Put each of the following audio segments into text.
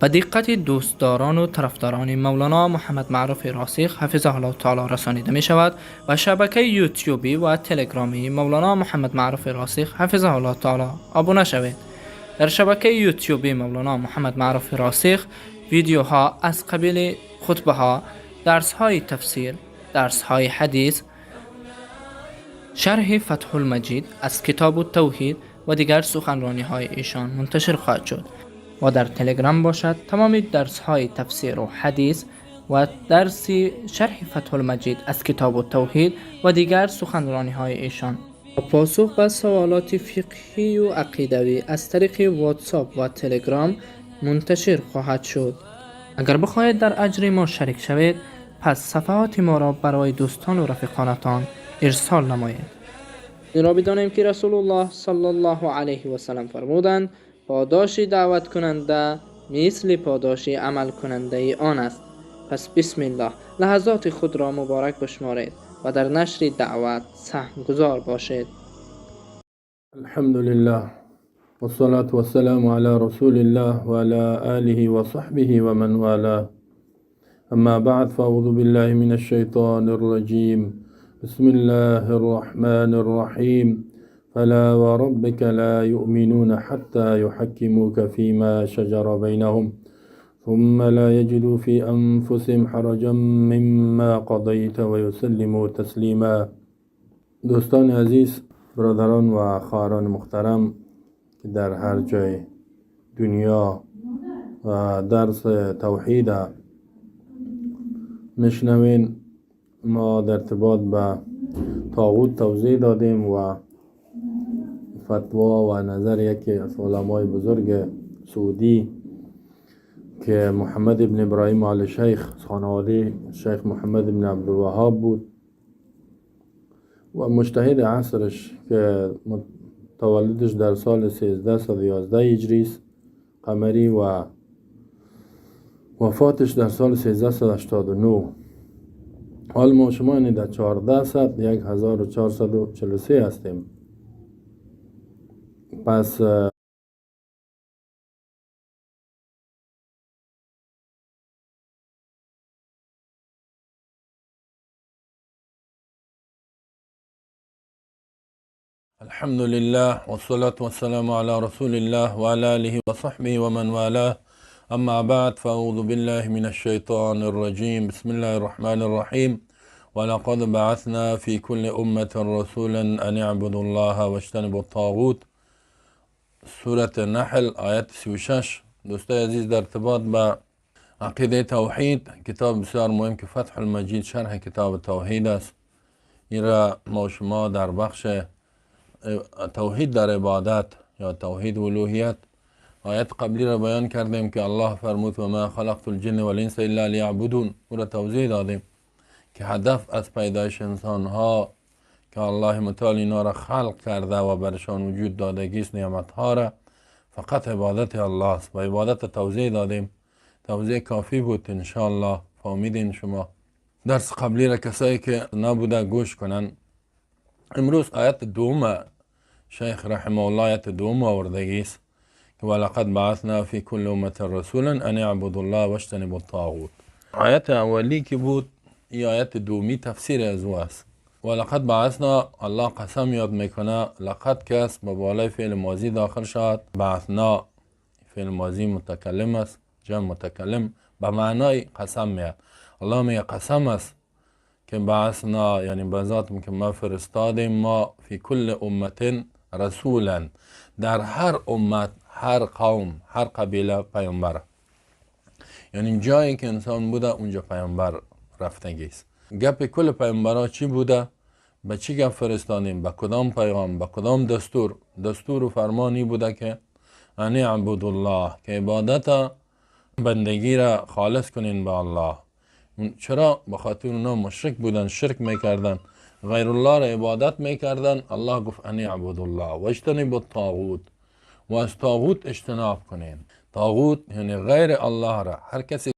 به دقت دوستداران و طرفداران مولانا محمد معروف راسخ حفظه الله تعالی رسانیده می شود و شبکه یوتیوبی و تلگرامی مولانا محمد معروف راسخ حفظه الله تعالی آبونه شوید. در شبکه یوتیوبی مولانا محمد معروف راسخ ویدیوها از قبیل خطبه ها، درس های تفسیر، درس های حدیث، شرح فتح المجید از کتاب التوحید و دیگر سخنرانی های ایشان منتشر خواهد شد. و در تلگرام باشد تمام درس های تفسیر و حدیث و درس شرح فتح المجید از کتاب التوحید و دیگر سخنرانی های ایشان و پاسخ به سوالات فقهی و عقیدوی از طریق واتساپ و تلگرام منتشر خواهد شد. اگر بخواهید در اجر ما شریک شوید، پس صفحات ما را برای دوستان و رفیقانتان ارسال نمایید. این را بدانیم که رسول الله صلی الله علیه و سلم فرمودند: پاداش دعوت کننده مثل پاداش عمل کننده آن است. پس بسم الله لحظات خود را مبارک بشمارید و در نشر دعوت سهمگذار باشید. الحمد لله والصلاة والسلام على رسول الله وعلى آله وصحبه ومن والاه. أما بعد، فأعوذ بالله من الشيطان الرجيم. بسم الله الرحمن الرحيم. فلا وربك لا يؤمنون حتى يحكموك فيما شجر بينهم ثم لا يجدوا في أنفسهم حرجا مما قضيت ويسلموا تسليما. دوستان عزیز، برادران و خواهران محترم که در هر جای دنیا و درس توحید میشنوین، ما در ارتباط به طاغوت توضیح دادیم و فتوا و نظر یکی از علمای بزرگ سعودی که محمد ابن ابراهیم آل شیخ، خانواده شیخ محمد ابن عبدالوهاب بود و مجتهد عصرش که تولدش در سال 1311 هجری قمری و وفاتش در سال 1389. حال ما شما یعنی در 1400 1443 هستیم. پس الحمد لله والصلاة والسلام على رسول الله وعلى آله وصحبه ومن والاه. أما بعد، فأعوذ بالله من الشيطان الرجيم. بسم الله الرحمن الرحيم. ولقد بعثنا في كل أمة رسولا أن اعبدوا الله واجتنبوا الطاغوت. سورة النحل آیت 36. دوستای عزیز، در ارتباط با عقیده توحید، کتاب بسیار مهم که فتح المجید شرح کتاب توحید است، این را ما شما در بخش توحید در عبادت یا توحید الوهیت آیت قبلی را بیان کردیم که الله فرمود و ما خلقت الجن والانس الا لیعبدون. او را توضیح دادیم که هدف از پیدایش انسان ها که الله متعال اینا را خلق کرده و برشان وجود دادگیست نعمت ها را، فقط عبادت الله است و عبادت توضیح دادیم. توضیح کافی بود انشاءالله. فهمیدین شما درس قبلی را، کسایی که نبوده گوش کنن. امروز آیت دوم شیخ رحمه الله آیت دوم آوردگی است که ولقد بعثنا فی کل امة رسولا ان اعبدوا الله واجتنبوا الطاغوت. آیت اولی که بود، این آیت دومی تفسیر از او است. ولقد بعثنا، الله قسم یاد میکنه. لقد کس به بالای فعل ماضی داخل شد. بعثنا فعل ماضی متکلم است، جمع متکلم به معنای قسم میاد. الله میگه قسم است که بعثنا، یعنی به ذات که ما فرستادیم، ما فی کل امت رسولا، در هر امت، هر قوم، هر قبیله پیامبر. یعنی جایی که انسان بوده اونجا پیامبر رفتگی است. گپ کل پیامبرها چی بوده؟ به چی گپ فرستادیم؟ به کدام پیغام؟ به کدام دستور؟ دستور و فرمانی بوده که ان اعبدوا الله، که عبادت بندگی را خالص کنین به الله. چرا؟ به خاطر اونا مشرک بودن، شرک میکردن، غیر الله را عبادت میکردن. الله گفت ان اعبدوا الله واجتنبوا الطاغوت، و از طاغوت اجتناب کنین. طاغوت یعنی غیر الله را هر کسی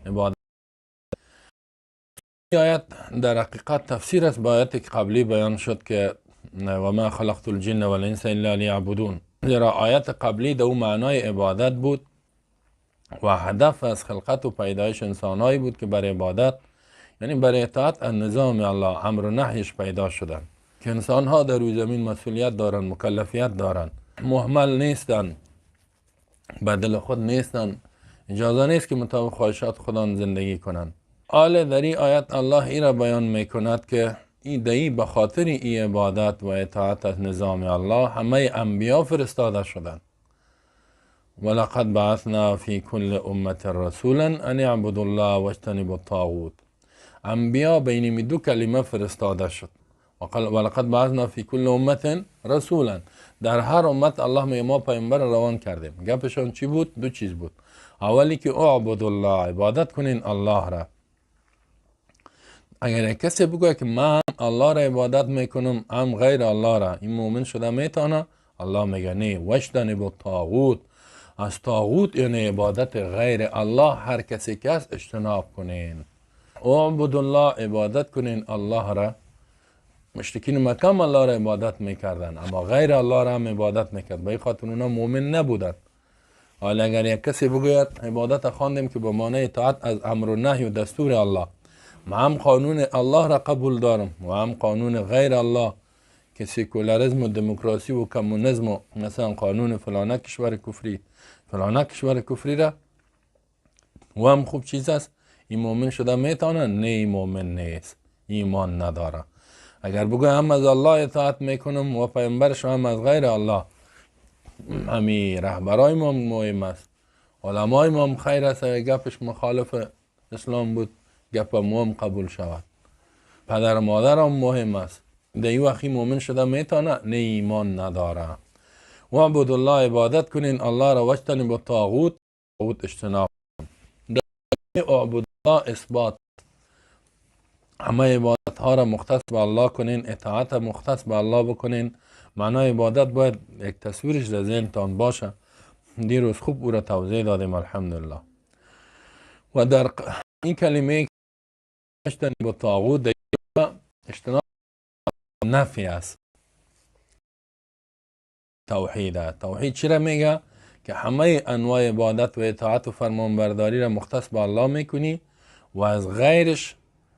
عبادت. آیت در حقیقت تفسیر است با آیت که قبلی بیان شد که و ما خلقت الجن والانس الا لیعبدون. زیرا آیت قبلی دو معنای عبادت بود و هدف از خلقت و پیدایش انسانهایی بود که برای عبادت، یعنی برای اطاعت از نظام الله، امر و نهیش پیدا شدن، که انسانها در روی زمین مسئولیت دارن، مکلفیت دارن، مهمل نیستن، بدل خود نیستن، اجازه نیست که مطابق خواهشات خودان زندگی کنند. حال در این آیت الله ای را بیان میکند که ای دهی به خاطر ای عبادت و اطاعت از نظام الله همه انبیا فرستاده شدند. ولقد بعثنا فی کل امة رسولا ان اعبدوا الله واجتنبوا الطاغوت. انبیا بین دو کلمه فرستاده شد. ولقد بعثنا فی کل امة رسولا، در هر امت الله می ما پیامبر روان کردیم. گپشان چی بود؟ دو چیز بود. اولی که اعبدوا الله، عبادت کنین الله را. اگر کسی بگوید که من الله را عبادت میکنم هم غیر الله را، این مؤمن شده میتونه؟ الله میگه نه، واجتنبوا الطاغوت، از طاغوت یعنی عبادت غیر الله هر کسی که است اجتناب کنین. اعبدوا الله، عبادت کنین الله را. مشرکین مکه هم الله را عبادت میکردن، اما غیر الله را هم عبادت میکرد، به این خاطر اونا مؤمن نبودن. حالا اگر یک کسی بگوید عبادت خواندیم که به معنی اطاعت از امر و نهی و دستور الله، من هم قانون الله را قبول دارم و هم قانون غیر الله که سکولاریسم و دموکراسی و کمونیسم و مثلا قانون فلانه کشور کفری، فلانه کشور کفری را و هم خوب چیز است، این مؤمن شده میتونه؟ نه، این مؤمن نیست، ایمان نداره. اگر بگو هم از الله اطاعت میکنم و پیامبرش هم از غیر الله، همی رهبرای ما مهم است، علمای ما هم خیر است، اگر گپش مخالف اسلام بود گپ ما هم قبول شود، پدر مادر هم مهم است، در این وقتی مؤمن شده میتونه؟ نه، ایمان نداره. و اعبدوا الله، عبادت کنین الله را، واجتنبوا الطاغوت، طاغوت اجتناب. اعبدوا الله اثبات، همه عبادت ها را مختص به الله کنین، اطاعت مختص به الله بکنین. معنای عبادت باید یک تصویرش در ذهنتان باشه. دیروز خوب او را توضیح دادیم الحمدلله. و در این کلمه اجتناب الطاغوت اجتناب نفی است، توحید است. توحید چرا میگه؟ که همه انواع عبادت و اطاعت و فرمانبرداری را مختص به الله میکنی و از غیرش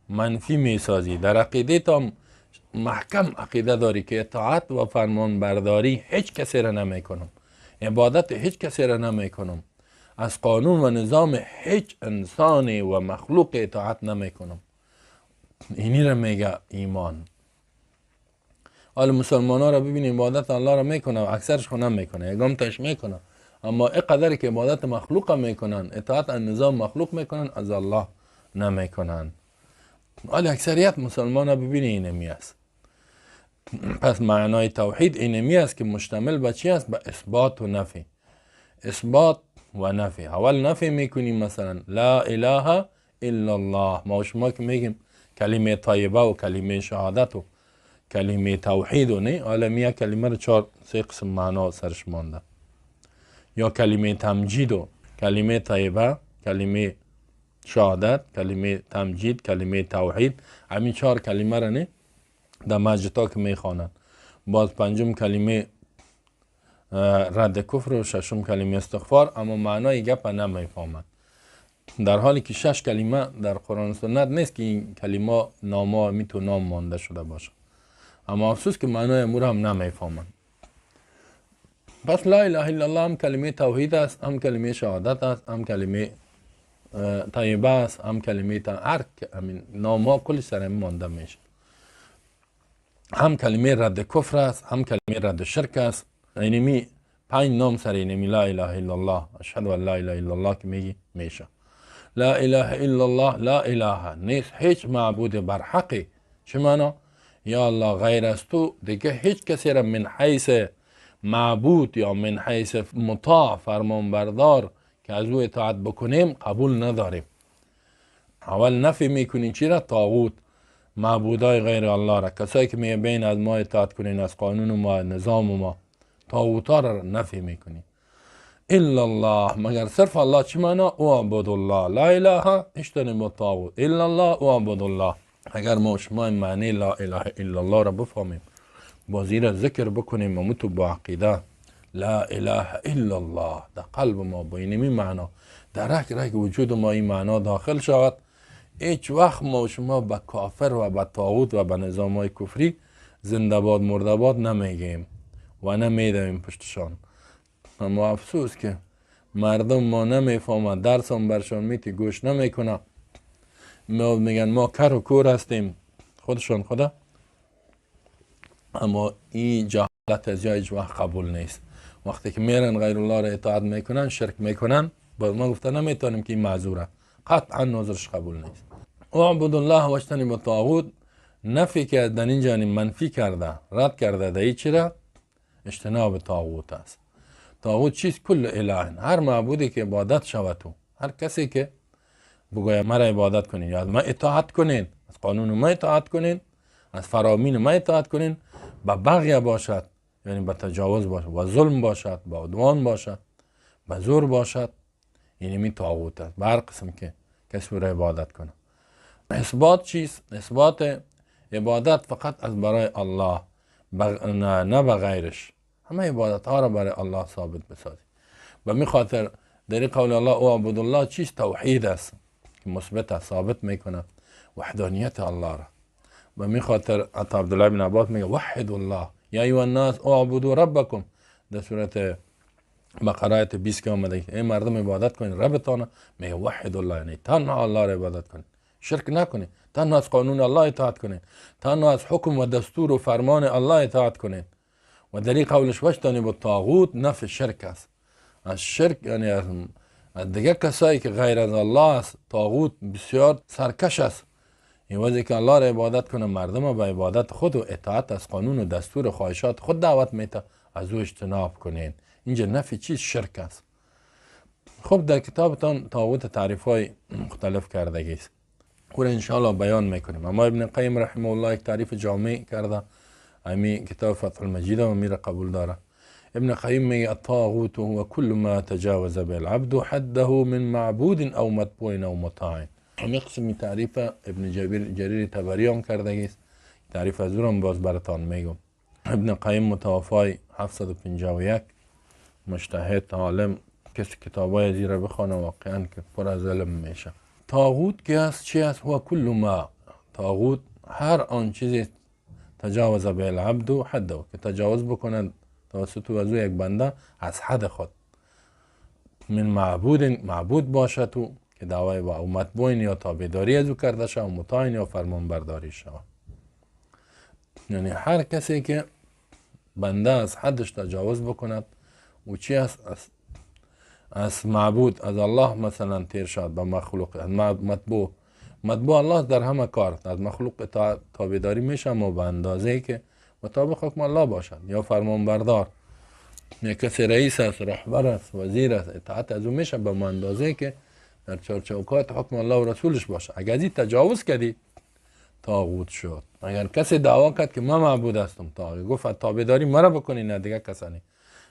منفی میسازی. در عقیده تا محکم عقیده داری که اطاعت و فرمانبرداری هیچ کسی را نمیکنم، عبادت هیچ کسی را نمیکنم، از قانون و نظام هیچ انسانی و مخلوق اطاعت نمیکنم. اینی را میگه ایمان. حالا مسلمان ها را ببینیم عبادت الله را میکنه، اکثرش خو نمیکنه، یکم تاش میکنه، اما اینقدر که عبادت مخلوق میکنن، اطاعت از نظام مخلوق میکنن، از الله نمیکنن. حالا اکثریت مسلمان ها ببینی اینمی است. پس معنای توحید اینمی است که مشتمل به چی است؟ به اثبات و نفی. اثبات و نفی. اول نفی میکنیم، مثلا لا اله الا الله. ما شما که میگیم کلمه طیبه و کلمه شهادت و کلمه توحید و نه، حالا میه کلمه رو چهار سه قسم معنا سرش مانده، یا کلمه تمجید و کلمه طیبه، کلمه شهادت، کلمه تمجید، کلمه توحید، همین چهار کلمه را نه در مسجدها که میخوانند. باز پنجم کلمه رد کفر و ششم کلمه استغفار، اما معنای گپ نمیفهمند، در حالی که شش کلمه در قرآن و سنت نیست که این کلمه نامه می تو نام مانده شده باشه، اما افسوس که معنای امور هم نمیفهمند. پس لا اله الا الله هم کلمه توحید است، هم کلمه شهادت است، هم کلمه طیبه است، هم کلمه هر نام ها کلی سر مانده میشه، هم کلمه رد کفر است، هم کلمه رد شرک است. اینمی پنج نام سر اینمی لا اله الا الله، اشهد ان لا اله الا الله که میگی میشه. لا اله الا الله، لا اله نیست هیچ معبود بر حقی. چه معنا؟ یا الله غیر از تو دیگه هیچ کسی را من حیث معبود یا من حیث مطاع فرمانبردار که از او اطاعت بکنیم قبول نداریم. اول نفی میکنین چی را؟ طاغوت، معبودای غیر الله را، کسایی که میگه بین از ما اطاعت کنین، از قانون ما، نظام ما، طاغوتا را نفی میکنین. الا الله، مگر صرف الله. چی معنا؟ اعبد الله، لا اله اجتنب الطاغوت، الا الله اعبد الله. اگر ما شما معنی لا اله الا الله را بفهمیم، بازی را ذکر بکنیم و متو با عقیده لا اله الا الله در قلب ما با اینمی معنا، در رگ رگ وجود ما این معنا داخل شود، هیچ وقت ما و شما به کافر و به طاغوت و به نظام های کفری زنده باد مرده باد نمیگیم و نمیدویم پشتشان. اما افسوس که مردم ما نمیفهمند، درس هم برشان میتی گوش نمیکنه، میگن ما کر و کور هستیم، خودشان خدا. اما این جهالت از هیچ وقت قبول نیست. وقتی که میرن غیر الله را اطاعت میکنن، شرک میکنن، باز ما گفته نمیتونیم که این معذوره، قطعا نظرش قبول نیست. اعبد الله واجتنب الطاغوت، نفی که در اینجا یعنی منفی کرده، رد کرده، در این چرا اجتناب طاغوت است. طاغوت چیست؟ کل اله، هر معبودی که عبادت شود، تو هر کسی که بگوید مرا عبادت کنین یا از ما اطاعت کنین، از قانون ما اطاعت کنین، از فرامین ما اطاعت کنین، به بغی باشد، یعنی به تجاوز باشد، و ظلم باشد، به عدوان باشد، به زور باشد، یعنی می طاغوت است. به هر قسم که کسی را عبادت کنه. اثبات چیست؟ اثبات عبادت فقط از برای الله، نه به غیرش. همه عبادت ها را برای الله ثابت بسازی. به می خاطر در قول الله اعبد الله چیست؟ توحید است که مثبت است، ثابت میکنه وحدانیت الله را. به می خاطر حتی عبدالله بن عباس میگه وحد الله یا ایها الناس اعبدوا ربکم، در سورت بقره آیت 20 که آمده ای مردم عبادت کنید ربتان، میگه وحد الله، یعنی تنها الله را عبادت کنید، شرک نکنید، تنها از قانون الله اطاعت کنید، تنها از حکم و دستور و فرمان الله اطاعت کنید. و در این قولش واجتنبوا الطاغوت نفی شرک است. از شرک یعنی از دیگه کسایی که غیر از الله است، طاغوت بسیار سرکش است. این وضعی که الله را عبادت کنه، مردم به عبادت خود و اطاعت از قانون و دستور و خواهشات خود دعوت میته، از او اجتناب کنین. اینجا نفی چیز؟ شرک است. خب در کتابتان طاغوت تعریف های مختلف کردگی است، او را انشاءالله بیان میکنیم. اما ابن قیم رحمه الله یک تعریف جامع کرده، امی کتاب فتح المجید و میره قبول داره. ابن قیم میگه الطاغوت هو كل ما تجاوز به العبد حده من معبود او متبوع او مطاع. همین قسم تعریف ابن جریر طبری هم کردگی است، تعریف از او باز براتان میگم. ابن قیم متوفای 751، مجتهد عالم، کسی کتابای از را بخوانه واقعا که پر از علم میشه. طاغوت که است چی است؟ هو کل ما، طاغوت هر آن چیزی تجاوز به العبد حده، که تجاوز بکند توسط از یک بنده از حد خود، من معبود، معبود باشد تو که دعوای با او متبوع یا تابعداری از او کرده شود، مطاع یا فرمان برداری شود. یعنی هر کسی که بنده از حدش تجاوز بکند و چی است؟ از معبود، از الله مثلا تیر شد به مخلوق، از متبوع، متبوع الله در همه کار، از مخلوق تابعداری میشه اما به اندازه که مطابق حکم الله باشد، یا فرمان بردار، یا کسی رئیس است، رهبر است، وزیر است، اطاعت از او میشه به اندازه که در چارچوکات حکم الله و رسولش باشه. اگر از این تجاوز کردی طاغوت شد. اگر کسی دعوا کرد که من معبود هستم، تا گفت تابعداری مرا بکنین نه دیگه کسانی،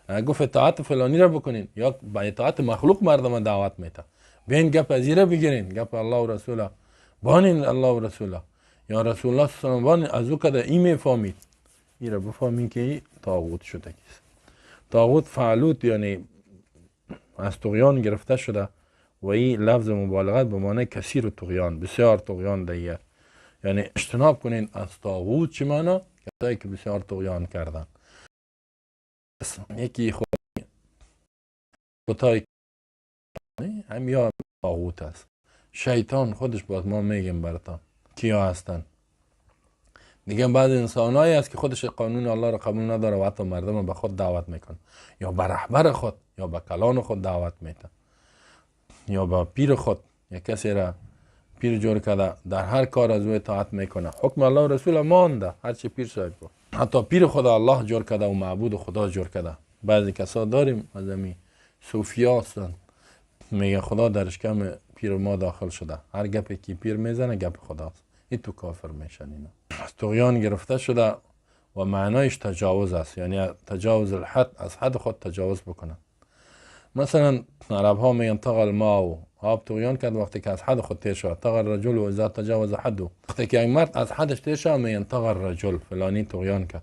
اگر گفت اطاعت فلانی را بکنین یا با اطاعت مخلوق مردم دعوت میته، بیاین گپ از را بگیرین، گپ الله و رسوله بانین، الله و رسوله یا رسول الله صلی الله علیه و آله از او کده ای میفهمید، ای را بفهمین که ای طاغوت شده. کیست طاغوت؟ فعلوت، یعنی از طغیان گرفته شده و این لفظ مبالغت به معنی کثیر طغیان، بسیار طغیان دیگه. یعنی اجتناب کنین از طاغوت. چه معنا؟ کسایی که بسیار طغیان کردن. یکی خود بتای هم یا طاغوت است. شیطان خودش باز ما میگیم براتان کیا هستن. دیگه بعض انسانایی هست که خودش قانون الله را قبول نداره و حتی مردم رو به خود دعوت میکنه، یا به رهبر خود یا به کلان خود دعوت میده، یا به پیر خود، یا کسی را پیر جور کرده در هر کار از او اطاعت میکنه، حکم الله و رسول مانده، هرچی پیر صاحب گفت. حتی پیر خدا الله جور کرده و معبود خدا جور کرده. بعضی کسا داریم از امی صوفیا هستن، میگه خدا در شکم پیر ما داخل شده، هر گپی که پیر میزنه گپ خداست، این تو کافر میشن. اینا از طغیان گرفته شده و معنایش تجاوز است، یعنی تجاوز الحد، از حد خود تجاوز بکنه. مثلا عرب ها میگن طغى الماء، آب طغیان کرد وقتی که از حد خود تیر شد. طغى الرجل و اذا تجاوز حده، وقتی که یک مرد از حدش تیر شد میگن طغى الرجل، فلانی طغیان کرد.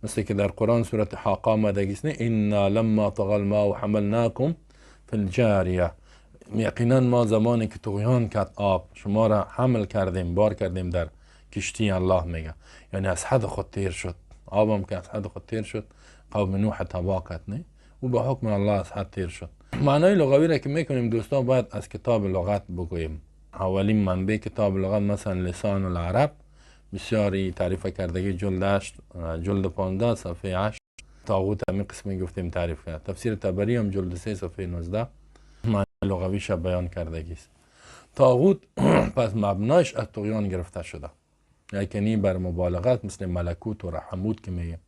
مثل که در قرآن سورة حاقه آمده است، انا لما طغى الماء حملناکم فی الجاریه. یقینا ما زمانی که طغیان کرد آب شما را حمل کردیم، بار کردیم در کشتی. الله میگه یعنی از حد خود تیر شد، آبم که از حد خود تیر شد قوم نوح تباه کرد، نه او به حکم الله از حد تیر شد. معنای لغوی را که میکنیم دوستان باید از کتاب لغت بگوییم. اولین منبع کتاب لغت مثلا لسان العرب بسیاری تعریف کردگی، جلد 8 جلد 15 صفحه 8 طاغوت همین قسمی گفتیم تعریف کرد. تفسیر طبری هم جلد 3 صفحه 19 معنی لغویش بیان کردگی است. طاغوت پس مبنایش از طغیان گرفته شده، یعنی بر مبالغت مثل ملکوت و رحموت که میگیم.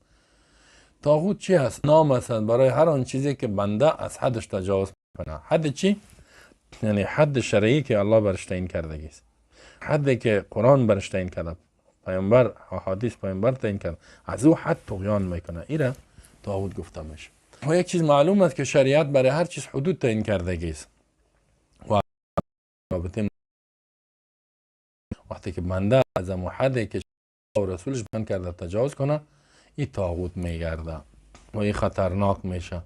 طاغوت چی هست؟ نام است برای هر آن چیزی که بنده از حدش تجاوز کنه. حد چی؟ یعنی حد شرعی که الله برش تعیین کردگی است، حدی که قرآن برش تعیین کرده، پیامبر احادیث پیامبر تعیین کرده، از او حد طغیان میکنه، ایره طاغوت گفته میشه. و یک چیز معلوم است که شریعت برای هر چیز حدود تعیین کردگی است و رابطه وقتی که بنده از امو حدی که و رسولش بیان کرده تجاوز کنه، این طاغوت میگرده و این خطرناک میشه.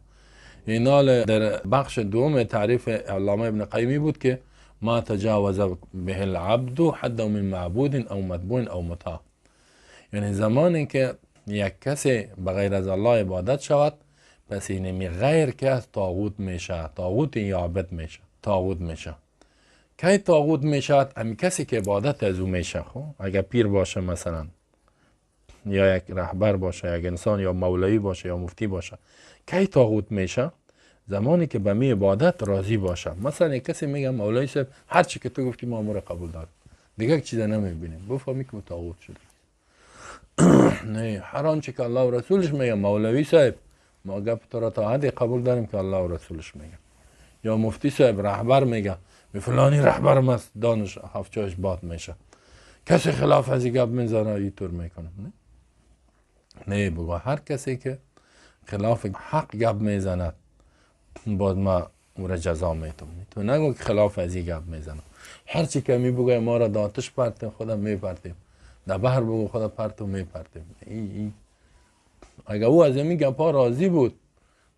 اینال در بخش دوم تعریف علامه ابن قیمی بود که ما تجاوز به العبد حد من معبود او متبوع او مطاع، یعنی زمانی که یک کسی بغیر از الله عبادت شود، پس اینمی غیر که از طاغوت میشه، طاغوت یا عبد میشه، طاغوت میشه. کی طاغوت میشد؟ امی کسی که عبادت از او میشه. خب اگر پیر باشه مثلا، یا یک رهبر باشه، یک انسان، یا مولوی باشه، یا مفتی باشه، کی طاغوت میشه؟ زمانی که به می عبادت راضی باشه. مثلا یک کسی میگه مولوی صاحب هر چی که تو گفتی ما امور قبول داریم، دیگه چیز نمیبینیم، بفهمی که طاغوت شده. نه، هر آنچه که الله و رسولش میگه، مولوی صاحب ما گپ تو را تا حدی قبول داریم که الله و رسولش میگه، یا مفتی صاحب رهبر میگه فلانی رهبر ماست، دانش هفت باد میشه، کسی خلاف از گپ میزنه اینطور میکنه. نه نه، بگو هر کسی که خلاف حق گپ میزند باز ما او را جزا میتم. تو نگو که خلاف از این گپ میزنم، هر چی که می بگوی ما را داتش پرتیم خدا میپرتیم، در بحر بگو خدا پرتو میپرتیم. ای اگه او از این گپ ها راضی بود،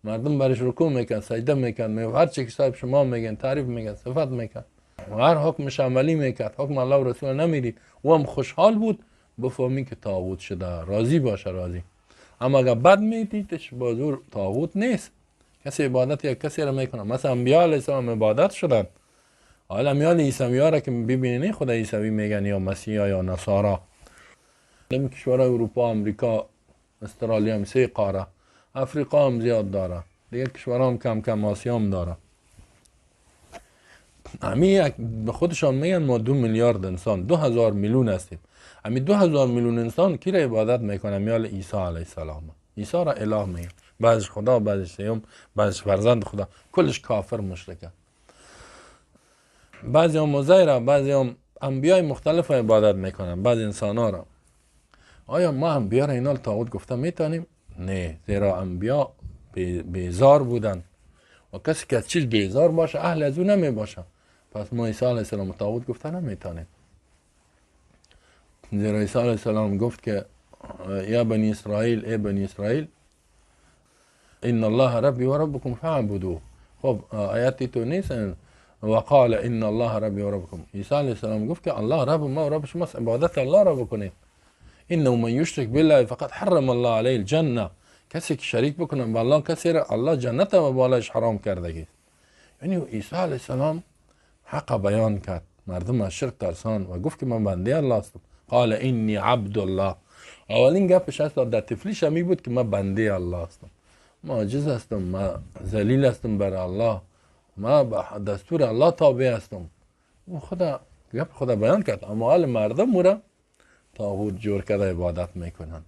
مردم برش رکوع میکن، سجده میکن، هر چی که صاحب شما میگن، تعریف میکن، صفت میکن، و هر حکمش عملی میکرد، حکم الله و رسول نمیدید، او هم خوشحال بود، بفهمی که طاغوت شده، راضی باشه، راضی. اما اگر بد میدیدش بازور طاغوت نیست. کسی عبادت یک کسی را میکنه، مثلا انبیاء علیه السلام عبادت شدن. حالا میال عیسوی ها را که ببینی خدا عیسوی میگن، یا مسیح یا نصارا. در کشورهای اروپا، امریکا، استرالیا هم سه قاره، افریقا هم زیاد داره، دیگه کشورها هم کم کم آسیا هم داره. امی یک به خودشان میگن ما 2 میلیارد انسان، 2000 میلیون هستیم. امی 2000 میلیون انسان کی را عبادت میکنه؟ میال عیسی علیه السلام. عیسی را اله میگن، بعضش خدا، بعضش سیوم، بعضش فرزند خدا، کلش کافر مشرکه. بعضی هم عزیر، بعضی هم انبیای مختلف عبادت میکنن، بعضی انسان ها را. آیا ما انبیا را اینا طاغوت گفته میتونیم؟ نه، زیرا انبیا بیزار بودن و کسی که از چیز بیزار باشه اهل از او نمی باشه. پس ما عیسی علیه السلام طاغوت گفته نمیتونیم، زیرا عیسی علیه السلام گفت که یا بنی اسرائیل، ای بنی اسرائیل، ان الله ربی و ربکم فاعبدوه. خب آیاتی تو نیست، وقال ان الله ربی و ربکم. عیسی علیه السلام گفت که الله رب ما و رب شماست، عبادت الله را بکنید. انه من یشرک بالله فقد حرم الله علیه الجنه. کسی که شریک بکنه با الله، کسی را الله جنت و بالایش حرام کرده. یعنی عیسی علیه السلام حق بیان کرد، مردم از شرک ترسان و گفت که من بنده الله هستم. قال انی عبد الله. اولین گپش هست در طفلیش همی بود که من بنده الله هستم، ما عاجز هستم، ما ذلیل هستم بر الله، ما به دستور الله تابع هستم. او خدا گپ خدا بیان کرد، اما حال مردم او را طاغوت جور کرده عبادت میکنن.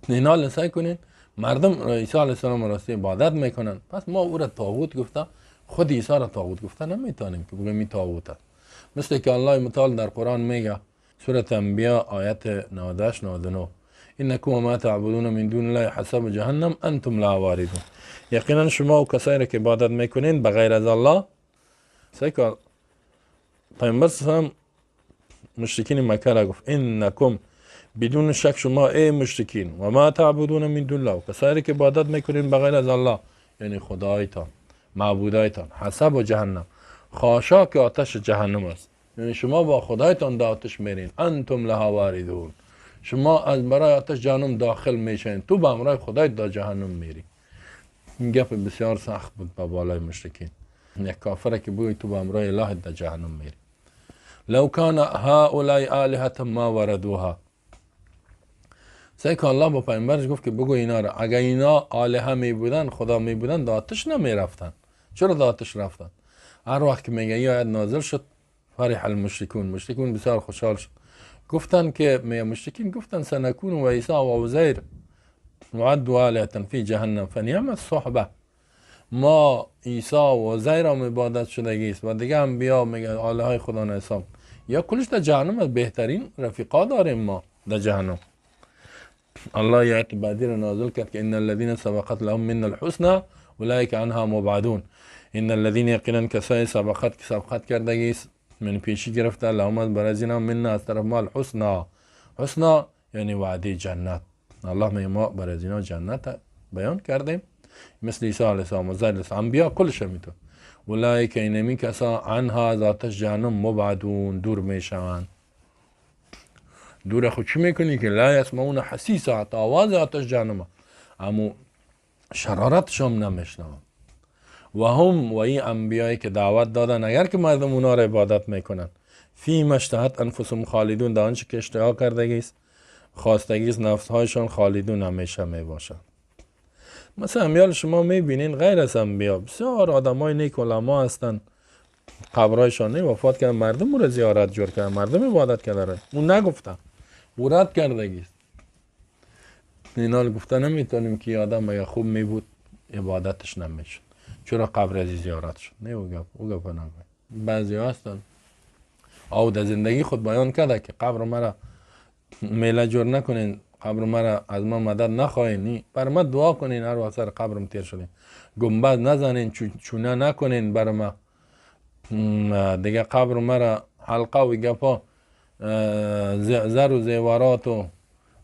اینا لسای کنین مردم عیسی علیه السلام راستی عبادت میکنن، پس ما او را طاغوت گفته، خود عیسی را طاغوت گفته نمیتونیم که بگیم این طاغوت است. مثل که الله متعال در قرآن میگه، سورة انبیاء آیت 98 99، انکم ما تعبدون من دون الله حسب جهنم انتم لا واردون. یقینا شما و کسایی را که عبادت میکنین بغیر از الله. سیکا پیامبر صلی مشرکین مکه را گفت انکم، بدون شک شما ای مشرکین، و ما تعبدون من دون الله، و کسایی که عبادت میکنین بغیر از الله، یعنی خدایتان، معبودایتان حسب و جهنم، خاشاک آتش جهنم است. یعنی شما با خدایتان در آتش میرین، انتم لها واردون، شما از برای آتش جهنم داخل میشین، تو با امرای خدایت در جهنم میری. این گپ بسیار سخت بود با بالای مشرکین. یک کافره که بگوی تو با امرای الهت در جهنم میری. لو کان هؤلاء آلهة ما وردوها. سعی که الله با پیامبرش گفت که بگو اینا را، اگر اینا آلهه می بودن، خدا می بودن، در آتش نمی رفتن. چرا در آتش رفتن؟ هر وقت که میگه این آیت نازل شد، فرح المشرکون، مشرکون بسیار خوشحال شد. گفتن که مشرکین گفتن سنکون و عیسی و عزیر معد آلهة فی جهنم فنعم الصحبه. ما عیسی و عزیر هم عبادت شدگی است و دیگه انبیا میگه آله های خدا نه حساب، یا کلش در جهنم بهترین رفیقا داریم ما در جهنم. الله آیت بعدی را نازل کرد که ان الذين سبقت لهم من الحسنى اولئک عنها مبعدون. ان الذين یقینا کسایی سبقت که سبقت کردگی است، من پیشی گرفته، لهم از برای اینا من از طرف ما الحسنى، حسنا یعنی وعده جنت. الله میگه ما برای اینا جنت بیان کردیم، مثل عیسی علیه السلام و زید علیه انبیا کلش میتون. اولئک اینمی کسا عنها از آتش جهنم مبعدون، دور میشوند. دور خود چی میکنی که لا یسمعون حسیسا، حتی آواز آتش جهنم اما شرارتش هم نمیشنون. و هم و این انبیایی که دعوت دادن، اگر که مردم اونا را عبادت میکنن، فی ما اشتهت انفسهم خالدون، در آنچه که اشتها کردگی است، خواستگی است نفسهایشان، خالدون همیشه میباشند. مثلا امیال شما میبینین غیر از انبیا بسیار آدمای نیک علما هستن، قبرایشان وفات کردن، مردم او را زیارت جور کردن، مردم عبادت کردن، اون نگفتن، او رد کردگی است. اینا رو گفته نمیتونیم که آدم اگر خوب میبود عبادتش نمیشد، چرا قبر از زیارت شد؟ نه او گپ، او گپ نگوی. بعضی هستن او در زندگی خود بیان کرده که قبر مرا میله جور نکنین، قبر مرا از ما مدد نخواهین، بر ما دعا کنین هر وقت سر قبرم تیر شدین، گنبد نزنین، چونه نکنین بر ما، دیگه قبر مرا حلقه و گپا زر و زیورات و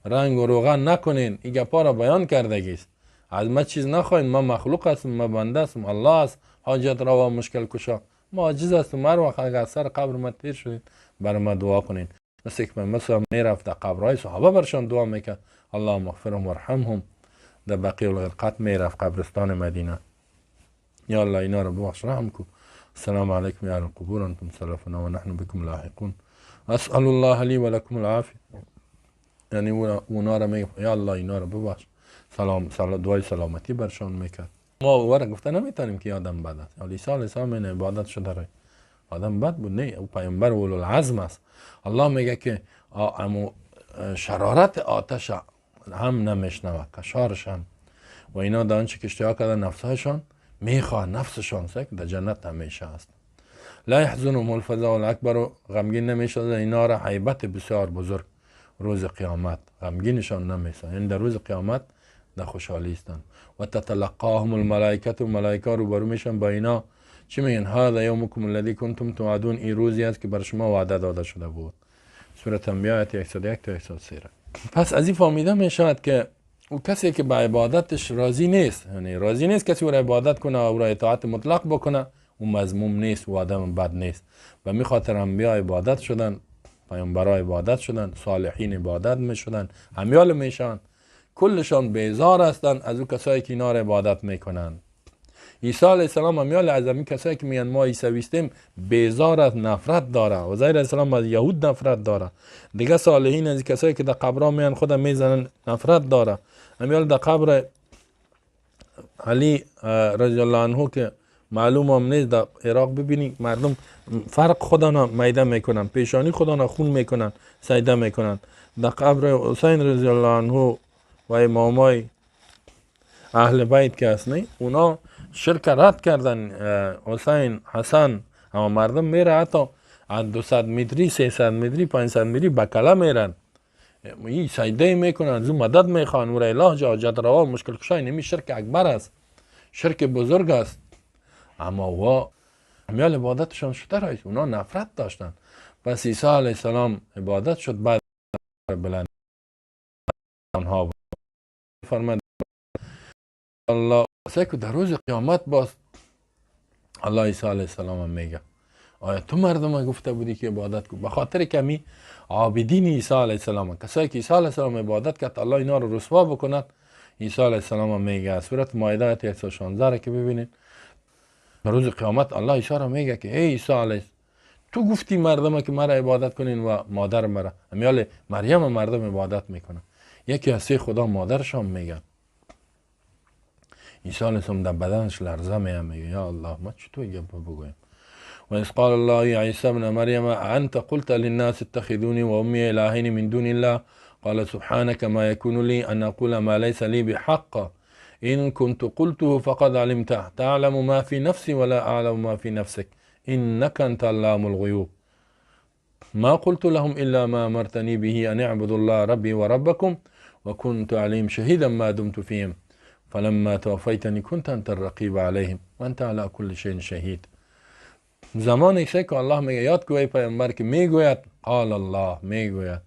رنگ و روغن نکنین. این گپا را بیان کردگیست. از ما چیز نخواین، ما مخلوق هستم، ما بنده هستم، الله است حاجت را و مشکل کشا، ما عاجز هستم. هر وقت اگر سر قبر ما تیر شدین بر ما دعا کنین. مثل که مثلا میرفت در قبرهای صحابه برشان دعا میکرد، اللهم اغفرهم وارحمهم. در بقیع الغرقد میرفت قبرستان مدینه، یا الله اینا رو ببخش رحم کو. السلام علیکم یا اهل القبور انتم سلفنا و نحن بكم لاحقون، اسأل الله لی و لکم العافیه. یعنی اونا رو میگه یا الله اینا رو ببخش، سلام دعای سلامتی برشان میکرد. ما ور گفته نمیتونیم که آدم بد است. عیسی علیه السلام این عبادت شده رای آدم بد بود، نه او پیامبر اولو العزم است. الله میگه که امو شرارت آتش هم نمیشنوه، کشارش هم، و اینا در آنچه که اشتها کردن نفسهایشان میخواه، نفسشان سک در جنت همیشه است. لا یحزنهم الفزع الاکبر، غمگین نمیشه اینا را هیبت بسیار بزرگ روز قیامت غمگینشان نمیشه، یعنی در روز قیامت در خوشحالی هستند. و تتلقاهم الملائکه، ملائکه روبرو میشن با اینا، چی میگن؟ هذا یومکم الذی کنتم توعدون، این روزی است که بر شما وعده داده شده بود. سوره انبیاء آیت 101 تا 103. پس از این فهمیده میشود که او کسی که به عبادتش راضی نیست، یعنی راضی نیست کسی او را عبادت کنه و او را اطاعت مطلق بکنه، او مذموم نیست، او آدم بد نیست. و می خاطر انبیا عبادت شدن، پیامبرا عبادت شدن، صالحین عبادت میشدن، همیال میشن، کلشان بیزار هستند از او کسایی که اینا را عبادت میکنن. عیسی علیه السلام همیال از این کسایی که میگن ما عیسویستیم بیزار از نفرت داره، و عزیر علیه السلام از یهود نفرت داره، دیگه صالحین از کسایی که در قبرها میان خود میزنن نفرت داره. همیال در قبر علی رضی الله عنه که معلوم هم نیست، در عراق ببینی مردم فرق خودانا میده میکنن، پیشانی خودانا خون میکنن، سجده میکنن. در قبر حسین رضی الله عنه و امامای اهل بیت که هست نه، اونا شرک رد کردن، حسین حسن، اما مردم میره حتی از 200 متری 300 متری 500 متری بکله میرن، این سجده میکنن، از او مدد میخوان، او را اله حاجت روا مشکل کشای. نمی شرک اکبر است، شرک بزرگ است. اما وا امیال عبادتشان شده رایت، اونا نفرت داشتن. پس عیسی علیه السلام عبادت شد، بعد بلند آنها فرمود الله سیکو در روز قیامت باز الله عیسی علیه السلام هم میگه آیا تو مردم گفته بودی که عبادت کن؟ به خاطر کمی عابدین عیسی علیه السلام، کسایی که عیسی علیه السلام عبادت کرد الله اینا رو رسوا بکند. عیسی علیه السلام هم میگه سورت مائده آیت 116 را که ببینید، روز قیامت الله عیسی را میگه که ای عیسی علیه تو گفتی مردم که مرا عبادت کنین و مادر مرا، امیال مریم مردم عبادت میکنن، یکی از سه خدا مادرش هم میگن. عیسی علیه السلام در بدنش لرزه میاد، میگه یا الله ما چطور گپ بگویم؟ و اذ قال الله یا عیسی ابن مریم انت قلت للناس اتخذوني وامي الهين من دون الله قال سبحانك ما يكون لي ان اقول ما ليس لي بحق إن كنت قلته فقد علمته تعلم ما في نفسي ولا أعلم ما في نفسك إنك أنت علام الغيوب ما قلت لهم إلا ما أمرتني به أن اعبدوا الله ربي وربكم وكنت عليهم شهيدا ما دمت فيهم فلما توفيتني كنت أنت الرقيب عليهم وأنت على كل شيء شهيد. زمانی که الله میگه یاد کو ای پیامبر که میگوید قال الله، میگوید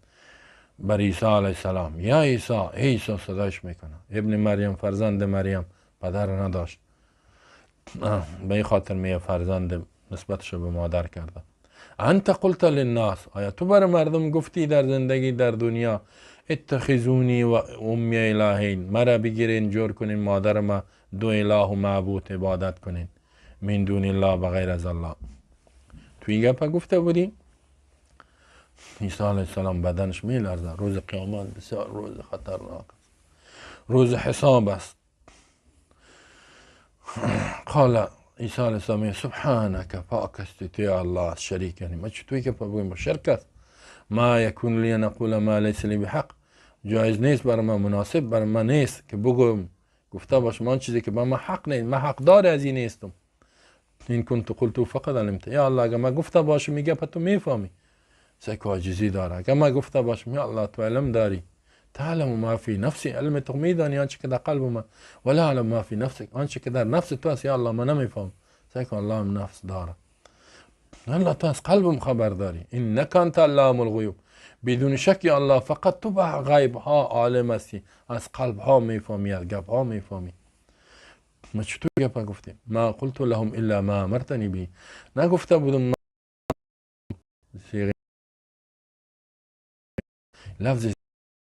بر عیسی علیه السلام یا عیسی، ای عیسی صدایش میکنه، ابن مریم فرزند مریم، پدر نداشت، به این خاطر میگه فرزند نسبتش به مادر کرده. انت قلت للناس، آیا تو بر مردم گفتی در زندگی در دنیا اتخذونی و امی الهین، مرا بگیرین جور کنین مادر ما دو اله و معبود عبادت کنین من دون الله بغیر از الله، تو این گپا گفته بودی؟ عیسی علیه السلام بدنش میلرزه. روز قیامت بسیار روز خطرناک است، روز حساب است. قال عیسی علیه السلام سبحانك پاک هستی تو یا الله از شریک، یعنی ما چطور که بگویم با شرک است. ما یکون لی ان اقول ما لیس لی بحق، جایز نیست بر من، مناسب بر من نیست که بگویم گفته باشم آن چیزی که بر من حق نیست، من حقدار از این نیستم. این کنت قلت فقد علمت، یا الله اگر من گفته باشم میگه تو میفهمی، سک عاجزی داره. اگر من گفته باشم یا الله تو علم داری، تعلم ما فی نفسی، علم تو میدانی آنچه که در قلب من، ولا علم ما فی نفسک، آنچه که در نفس تو است یا الله من نمیفهم. سک الله هم نفس داره، الله تو از قلبم خبر داری. انک انت علام الغیوب، بدون شک یا الله فقط تو به غیب ها عالم هستی، از قلب ها میفهمی، از گپ ها میفهمی. ما چطور گپ گفتیم؟ ما قلت لهم الا ما امرتنی به، نگفته بودم لفظ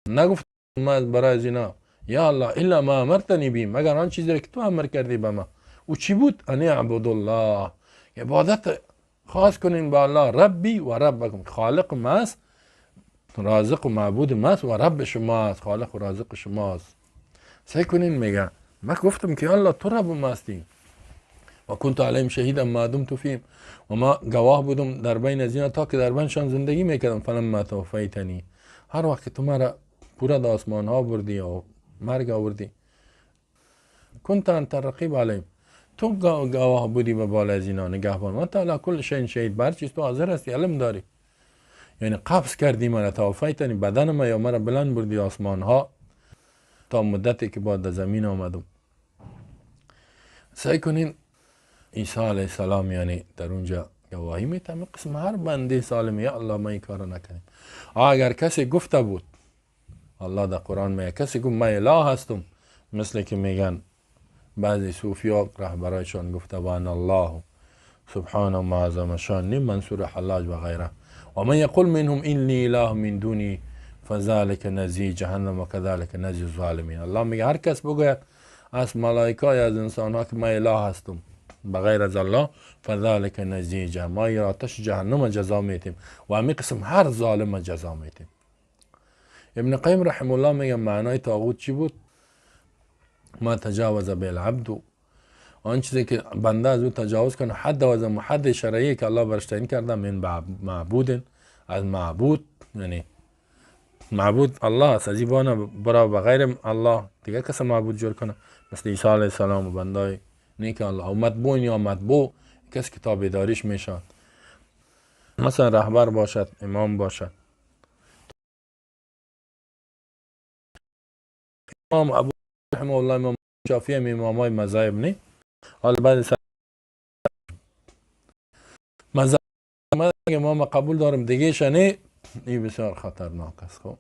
نگفت ما برای زنا یا الله الا ما امرتنی به، مگر آن چیزی که تو امر کردی به ما. او چی بود؟ ان اعبد الله، عبادت خاص کنین به الله ربی و ربکم، خالق ماست، رازق و معبود ماست و رب شماست، خالق و رازق شماست. سعی کنین میگه من گفتم که الله تو رب ماستی و کنت علیهم شهیدا ما دمت فیهم، و ما گواه بودم در بین از اینا تا که در بینشان زندگی میکردم. فلما توفیتنی، هر وقت که تو مرا پورا در آسمان ها بردی و مرگ آوردی، کنت انت الرقیب علیهم، تو گواه بودی به بالا از اینا، نگهبان، و انت علی کل شیء شهید، بر چیز تو حاضر هستی، علم داری. یعنی قبض کردی مرا، توفیتنی، بدن ما یا مرا بلند بردی آسمان ها تا مدتی که بعد در زمین آمدم. سعی کنین عیسی علیه السلام یعنی در اونجا گواهی میتم قسم هر بنده سالم یا الله ما این کارو نکنیم. اگر کسی گفته بود، الله در قرآن میگه کسی گفت من اله هستم، مثل که میگن بعضی صوفیا رهبرایشان گفته و ان الله سبحانه ما عظم شان، منصور حلاج و غیره، و من یقول منهم انی اله من دونی فذلك نزی جهنم و كذلك نزی الظالمین. الله میگه هر کس بگوید از ملائکه یا از انسان ها که من اله هستم بغیر از الله، فذلك نزی جهنم، ما آتش جهنم جزا میتیم و همین قسم هر ظالم جزا میتیم. ابن قیم رحمه الله میگه معنای طاغوت چی بود؟ ما تجاوز به العبد، آن چیزی که بنده از او تجاوز کنه، حد و از حد شرعی که الله برش تعیین کرده، من معبود، از معبود، یعنی معبود الله است، از این برا بغیر الله دیگه کس معبود جور کنه، مثل عیسی علیه السلام و بندای نیک الله، و متبوع یا متبوع کسی که تابعداریش میشد، مثلا رهبر باشد، امام باشد. امام ابو رحمه الله، امام شافعی هم امامای مذاهب نی، حالا بعد مذهب امام قبول دارم دیگه شنه، این بسیار خطرناک است. خب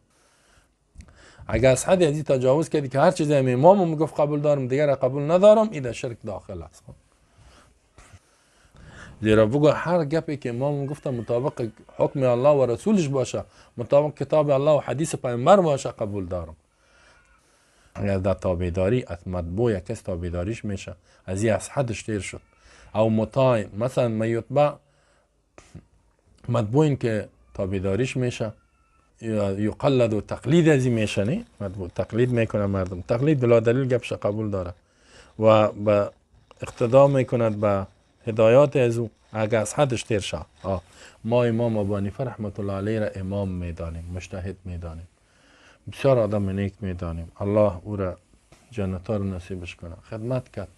اگر از حد از تجاوز کردی که هر چیزی هم امام میگفت قبول دارم دیگر قبول ندارم، این در شرک داخل است. خب زیرا بگو هر گپی که امام گفته مطابق حکم الله و رسولش باشه، مطابق کتاب الله و حدیث پیامبر باشه، قبول دارم. اگر در تابعداری از مطبوع یک کس تابعداریش میشه، از این از حدش تیر شد. او مطاع مثلا ما یتبع مطبوع که تابعداریش میشه، یقلد و تقلید از این میشه، نه مطبوع تقلید میکنه مردم، تقلید بلا دلیل گپش قبول داره و به اقتدا میکند به هدایات از او، اگر از حدش تیر شد. ما امام ابو حنیفه رحمت الله علیه را امام میدانیم، مجتهد میدانیم، بسیار آدم نیک میدانیم، الله او را جنت را نصیبش کنه. خدمت کرد،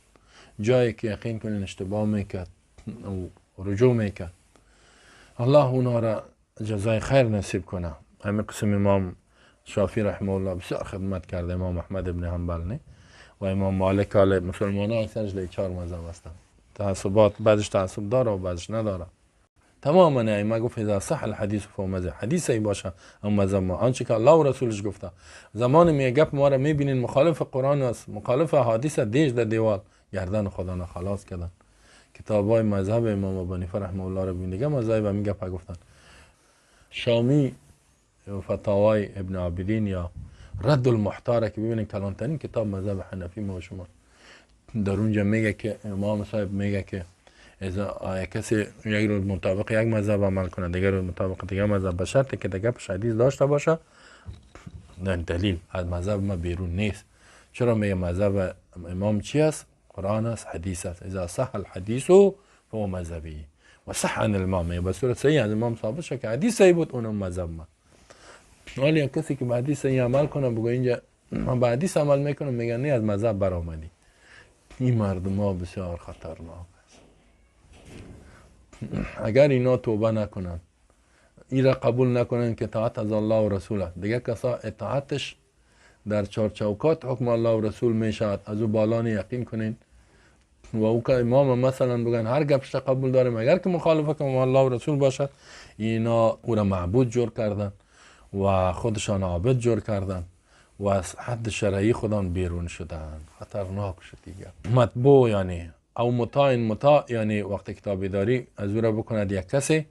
جایی که یقین کنین اشتباه میکرد و رجوع میکرد، الله اونا را جزای خیر نصیب کنه. همین قسم امام شافعی رحمه الله بسیار خدمت کرده، امام احمد ابن حنبل نه و امام مالک. حال مسلمان ها اکثرش در چهار مذهب هستند، تعصبات بعضش تعصب داره و بعضش نداره. تماما ائمه گفت اذا صح الحدیث فهو مذهب، حدیث ای باشه اما مذهب ما آنچه که الله و رسولش گفته. زمان می گپ ما را میبینین مخالف قرآن است، مخالف احادیث، دیش در دیوال گردن خدا نه خلاص کردن. کتابای مذهب امام ابو حنیفه رحمه الله را ببین دیگه مذاهب هم گپ گفتن. شامی فتاوای ابن عابدین یا رد المحتاره که ببینین کلانترین کتاب مذهب حنفی ما و شما، در اونجا میگه که امام صاحب میگه که اذا کسی یک روز مطابق یک مذهب عمل کنه، دیگر روز مطابق دیگر مذهب، به شرطی که دیگه پش حدیث داشته باشه، دلیل از مذهب ما بیرون نیست. چرا میگه مذهب امام چی است؟ قرآن است، حدیث است. اذا صح الحدیث فهو مذهبی و صح عن الامام، میگه به صورت صحیح از امام ثابت شد که حدیث صحیح بود، اونم مذهب ما. ولی کسی که به حدیث صحیح عمل کنه، بگه اینجا من به حدیث عمل میکنم، میگن نه از مذهب برآمدی. این مردم ها بسیار خطرناک است. اگر اینا توبه نکنن، این را قبول نکنن که اطاعت از الله و رسول است، دیگه کسا اطاعتش در چارچوکات حکم الله و رسول میشود، از او بالان یقین کنین و او که امام مثلا بگن هر گپش قبول داریم، اگر که مخالفه که الله و رسول باشد، اینا او را معبود جور کردن و خودشان عابد جور کردن و از حد شرعی خودان بیرون شدن. خطرناک شد دیگه. مطبوع یعنی او مطاع، مطاع یعنی وقتی که تابعداری از او را بکند یک کسی،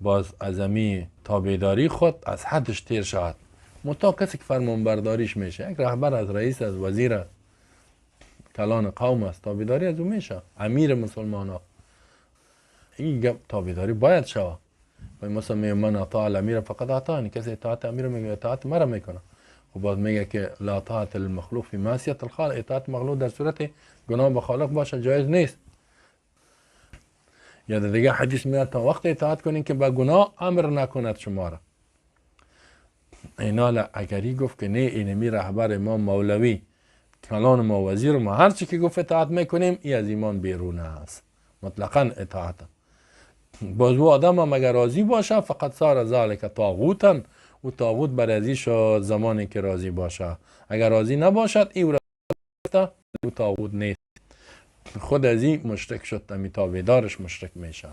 باز از امی تابعداری خود از حدش تیر شود. مطاع کسی که فرمانبرداریش میشه، یک رهبر از رئیس از وزیر است، کلان قوم است، تابعداری از او میشه، امیر مسلمان ها، این گپ تابعداری باید شود. مثلا میگه من اطاع الامیر فقط اطاعنی، کسی اطاعت امیر میگه اطاعت مرا میکنه. خب باز میگه که لا طاعت للمخلوق فی معصیت الخالق، اطاعت مخلوق در صورت گناه به خالق باشه جایز نیست. یا دیگه حدیث میاد تا وقت اطاعت کنین که به گناه امر نکند شما را. اینا اگری گفت که نه اینمی رهبر ما مولوی کلان ما وزیر ما هر چی که گفت اطاعت میکنیم، ای از ایمان بیرون است مطلقا اطاعت. باز او آدم هم اگر راضی باشه فقط صار ذلک طاغوتا، او طاغوت بر ازی شد زمانی که راضی باشه. اگر راضی نباشد ای او او طاغوت نیست، خود از این مشرک شد، امی تابعدارش مشرک میشه.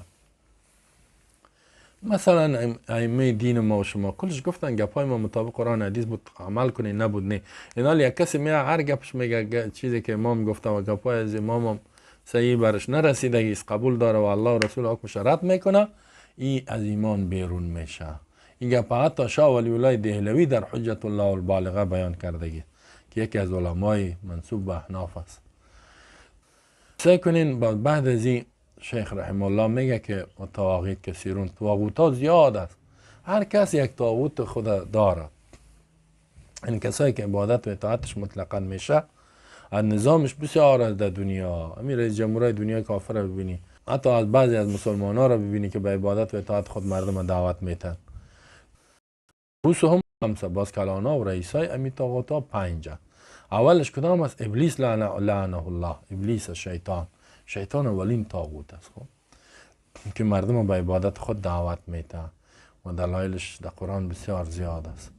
مثلا ائمه دین ما و شما کلش گفتن گپای ما مطابق قرآن حدیث بود عمل کنی، نبود نه. اینا یک کسی میاد هر گپش میگه چیزی که امام گفته و گپای از امام صحیح برش نرسیدگی است، قبول داره و الله و رسول حکمش رد میکنه، این از ایمان بیرون میشه. این گپ حتی شاه ولی الله دهلوی در حجت الله البالغه بیان کردگی که یکی از علمای منسوب به احناف است. سعی کنین بعد از این شیخ رحمه الله میگه که طواغیت کثیرون، طاغوت زیاد است، هر کس یک طاغوت خود داره. این کسایی که عبادت و اطاعتش مطلقا میشه، از نظامش بسیار از در دنیا، امیر رئیس جمهورای دنیا کافر رو ببینی، حتی از بعضی از مسلمان ها رو ببینی که به عبادت و اطاعت خود مردم دعوت میتن. روس هم خمسه، باز کلانا و رئیسای امی طاغوت ها پنجه. اولش کدام است؟ ابلیس لعنه الله، ابلیس شیطان، شیطان اولین طاغوت است، خب که مردم به عبادت خود دعوت میته و دلایلش در قرآن بسیار زیاد است.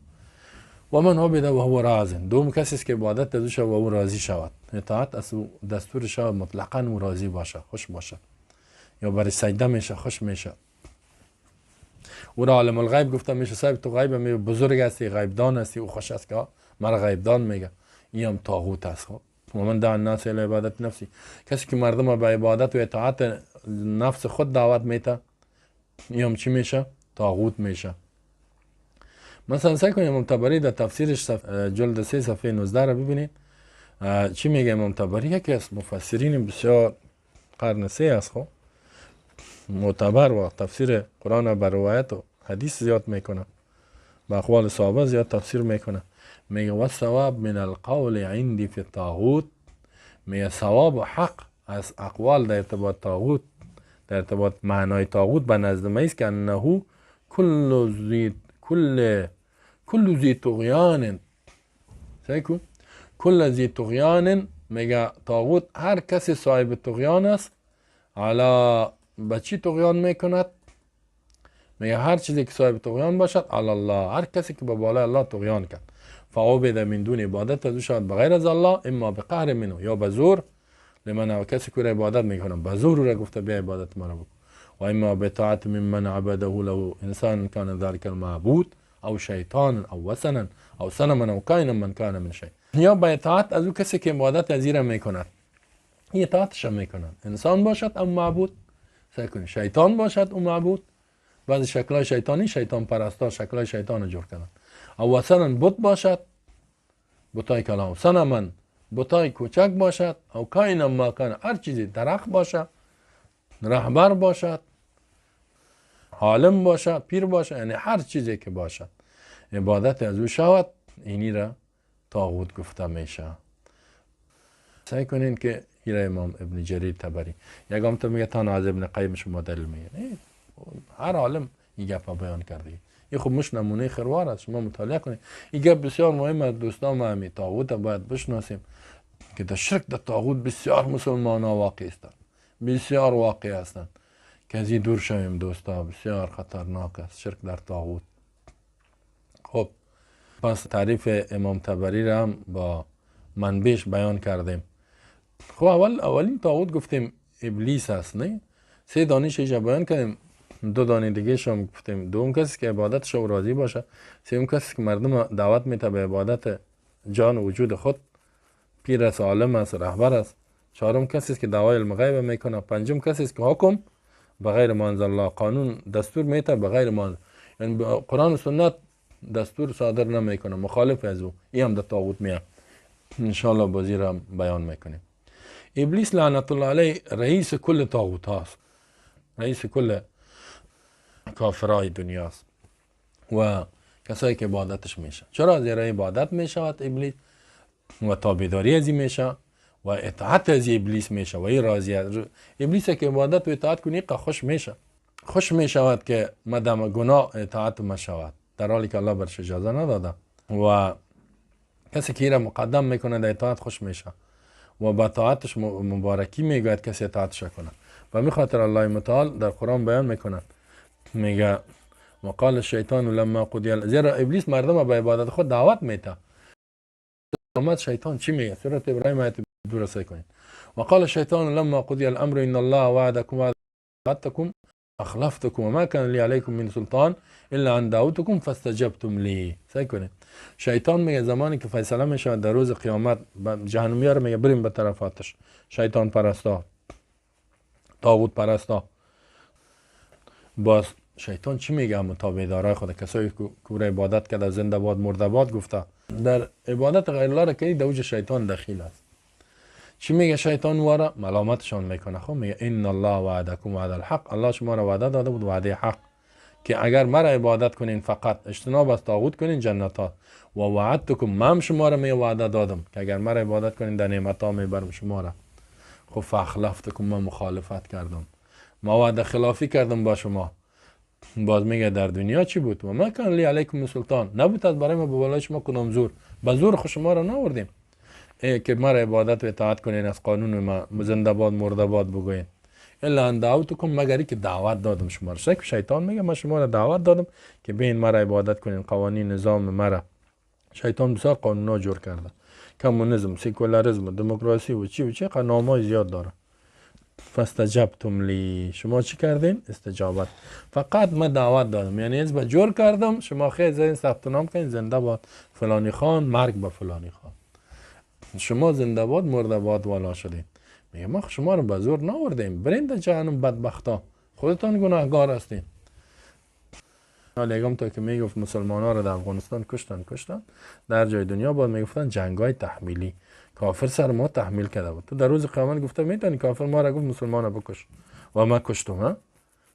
و من عبد و هو راض، دوم کسی است که عبادت از او شود و او راضی شود، اطاعت از دستور شود مطلقا او راضی باشه، خوش باشه، یا برای سجده میشه خوش میشه. او را عالم الغیب گفته میشه، صاحب تو غیب می بزرگ هستی، غیب دان هستی، او خوش است که مرا غیب دان میگه، این هم طاغوت است. خب و من دعا الناس الى عبادت نفسی، کسی که مردم به عبادت و اطاعت نفس خود دعوت میته، این هم چی میشه؟ طاغوت میشه. مثلا سعی کنید امام طبری در تفسیرش جلد 3 صفحه 19 را ببینید چی میگه. امام طبری یکی از مفسرین بسیار قرن 3 است، خب معتبر و تفسیر قرآن بر روایت و حدیث زیاد میکنه، با اقوال صحابه زیاد تفسیر میکنه. میگه و ثواب من القول عندي في الطاغوت، میگه ثواب و حق از اقوال در ارتباط طاغوت، در ارتباط معنای طاغوت به نزد ما است که انه کل ذی طغیان، سعی کل ذی طغیان، میگه طاغوت هر کسی صاحب طغیان است. علا به چی طغیان میکند؟ میگه هر چیزی که صاحب طغیان باشد، علی الله، هر کسی که به بالای الله طغیان کرد، فعبد من دون عبادت از او شود بغیر از الله، اما به قهر منه، یا به زور، لمن کسی که عبادت میکنه به زور را گفته بیا عبادت مرا بکن، و اما بطاعت ممن عبده له انسان کان ذلك المعبود او شیطان او وثنا او صنما او کائنا من کان من شیء، یا به اطاعت از او کسی که عبادت از را میکند، این اطاعتش میکند، انسان باشد او معبود، سعی کنید شیطان باشد او معبود. بعضی شکل‌های شیطانی، شیطان پرستا شکل‌های شیطان رو جور کردن. او وثنا بت باشد، بتای کلام، صنما بتای کوچک باشد، او کائنا ما کان، هر چیزی، درخت باشد، رهبر باشد، عالم باشد، پیر باشد، یعنی هر چیزی که باشد عبادت از او شود، اینی را طاغوت گفته میشه. سعی کنین که ایره امام ابن جریر طبری یکم تو میگه تنها از ابن قیم شما دلیل میگه، هر عالم این گپ بیان کرده. این خب مش نمونه خروار است، شما مطالعه کنید. این گپ بسیار مهم است دوستان، ما همین طاغوت باید بشناسیم که در شرک در طاغوت بسیار مسلمان ها واقع هستند، بسیار واقع هستند که از این دور شویم دوستا، بسیار خطرناک است شرک در طاغوت. خب پس تعریف امام طبری را هم با منبعش بیان کردیم. خب اولین طاغوت گفتیم ابلیس است، نه؟ سه دانش ایجا بیان کردیم، دو دانه دیگه شام گفتیم. دوم کسی که عبادتش او راضی باشه، سوم کسی که مردم دعوت میده به عبادت جان و وجود خود، پیر است، عالم است، رهبر است. چهارم کسی است که دعوای علم غیب میکنه. پنجم کسی است که حکم بغیر ما انزل الله، قانون دستور میده بغیر ما، یعنی قرآن و سنت دستور صادر نمیکنه، مخالف از او، این هم در طاغوت میاد. انشاءالله بازی را بیان میکنیم. ابلیس لعنت الله علیه رئیس کل طاغوت هاست، رئیس کل کافرای دنیاست و کسایی که عبادتش میشه. چرا؟ زیرا عبادت میشود ابلیس و تابعداری از این میشه و اطاعت از ابلیس میشه و این راضی است. ابلیس که عبادت و اطاعت کنی خوش میشه، خوش میشود که مدام گناه اطاعت مشود، در حالی که الله برش اجازه نداده. و کسی که را مقدم میکنه در اطاعت خوش میشه و با طاعتش مبارکی میگوید کسی اطاعتش کنه. و می خاطر الله متعال در قرآن بیان میکنه، میگه وقال الشیطان لما قضی، زیرا ابلیس مردم به عبادت خود دعوت میده. آمد شیطان چی میگه؟ سورة ابراهیم آیت 2 را سعی کنید. وقال الشیطان لما قضی الامر ان الله وعدكم وعدتكم اخلفتكم وما كان لي عليكم من سلطان الا ان دعوتكم فاستجبتم لي. سعی کنید. شیطان میگه زمانی که فیصله میشه در روز قیامت، جهنمی ها رو میگه بریم به طرف آتش، شیطان پرستا، طاغوت پرستا. باز شیطان چی میگه؟ متابعدارای خود، کسایی که کوره عبادت کرده، زنده باد مرده باد گفته، در عبادت غیر الله را که در اوج شیطان دخیل است. چی میگه شیطان وارا؟ ملامتشان میکنه. خب میگه ان الله وعدکم وعد الحق، الله شما را وعده داده بود وعده حق که اگر مرا عبادت کنین فقط اجتناب از طاغوت کنین جنت ها، و وعدتکم، من شما را می وعده دادم که اگر مرا عبادت کنین در نعمت ها میبرم شما را. خب فاخلفتکم، من مخالفت کردم، ما وعده خلافی کردم با شما. باز میگه در دنیا چی بود؟ و ما کان لی علیکم سلطان، نبود از برای ما به بالای شما کدام زور، به زور خود شما را نآوردیم که مرا عبادت و اطاعت کنین، از قانون ما زنده باد مرده باد بگوین، الا ان دعوتکم، مگر که دعوت دادم شما را. شیطان میگه من شما را دعوت دادم که بین مرا عبادت کنین، قوانین نظام مرا. شیطان بسیار قانونا جور کرده، کمونیسم، سکولاریسم، دموکراسی و چی و چی، نامای زیاد داره. فاستجبتم لی، شما چی کردین؟ استجابت. فقط من دعوت دادم، یعنی حزب جور کردم، شما خیلی زدین ثبت نام کنین، زنده باد فلانی خان، مرگ به فلانی خان. شما زنده باد مرده باد والا شدین. میگه ما شما رو به زور ناوردیم، برین در جهنم بدبختا، خودتان گناهگار هستین. حالا تا که میگفت مسلمان ها رو در افغانستان کشتن در جای دنیا، باید میگفتن جنگ های تحمیلی، کافر سر ما تحمیل کرده بود. تو در روز قیامت گفته میتونی کافر ما را گفت مسلمان را بکش و ما کشتم. ها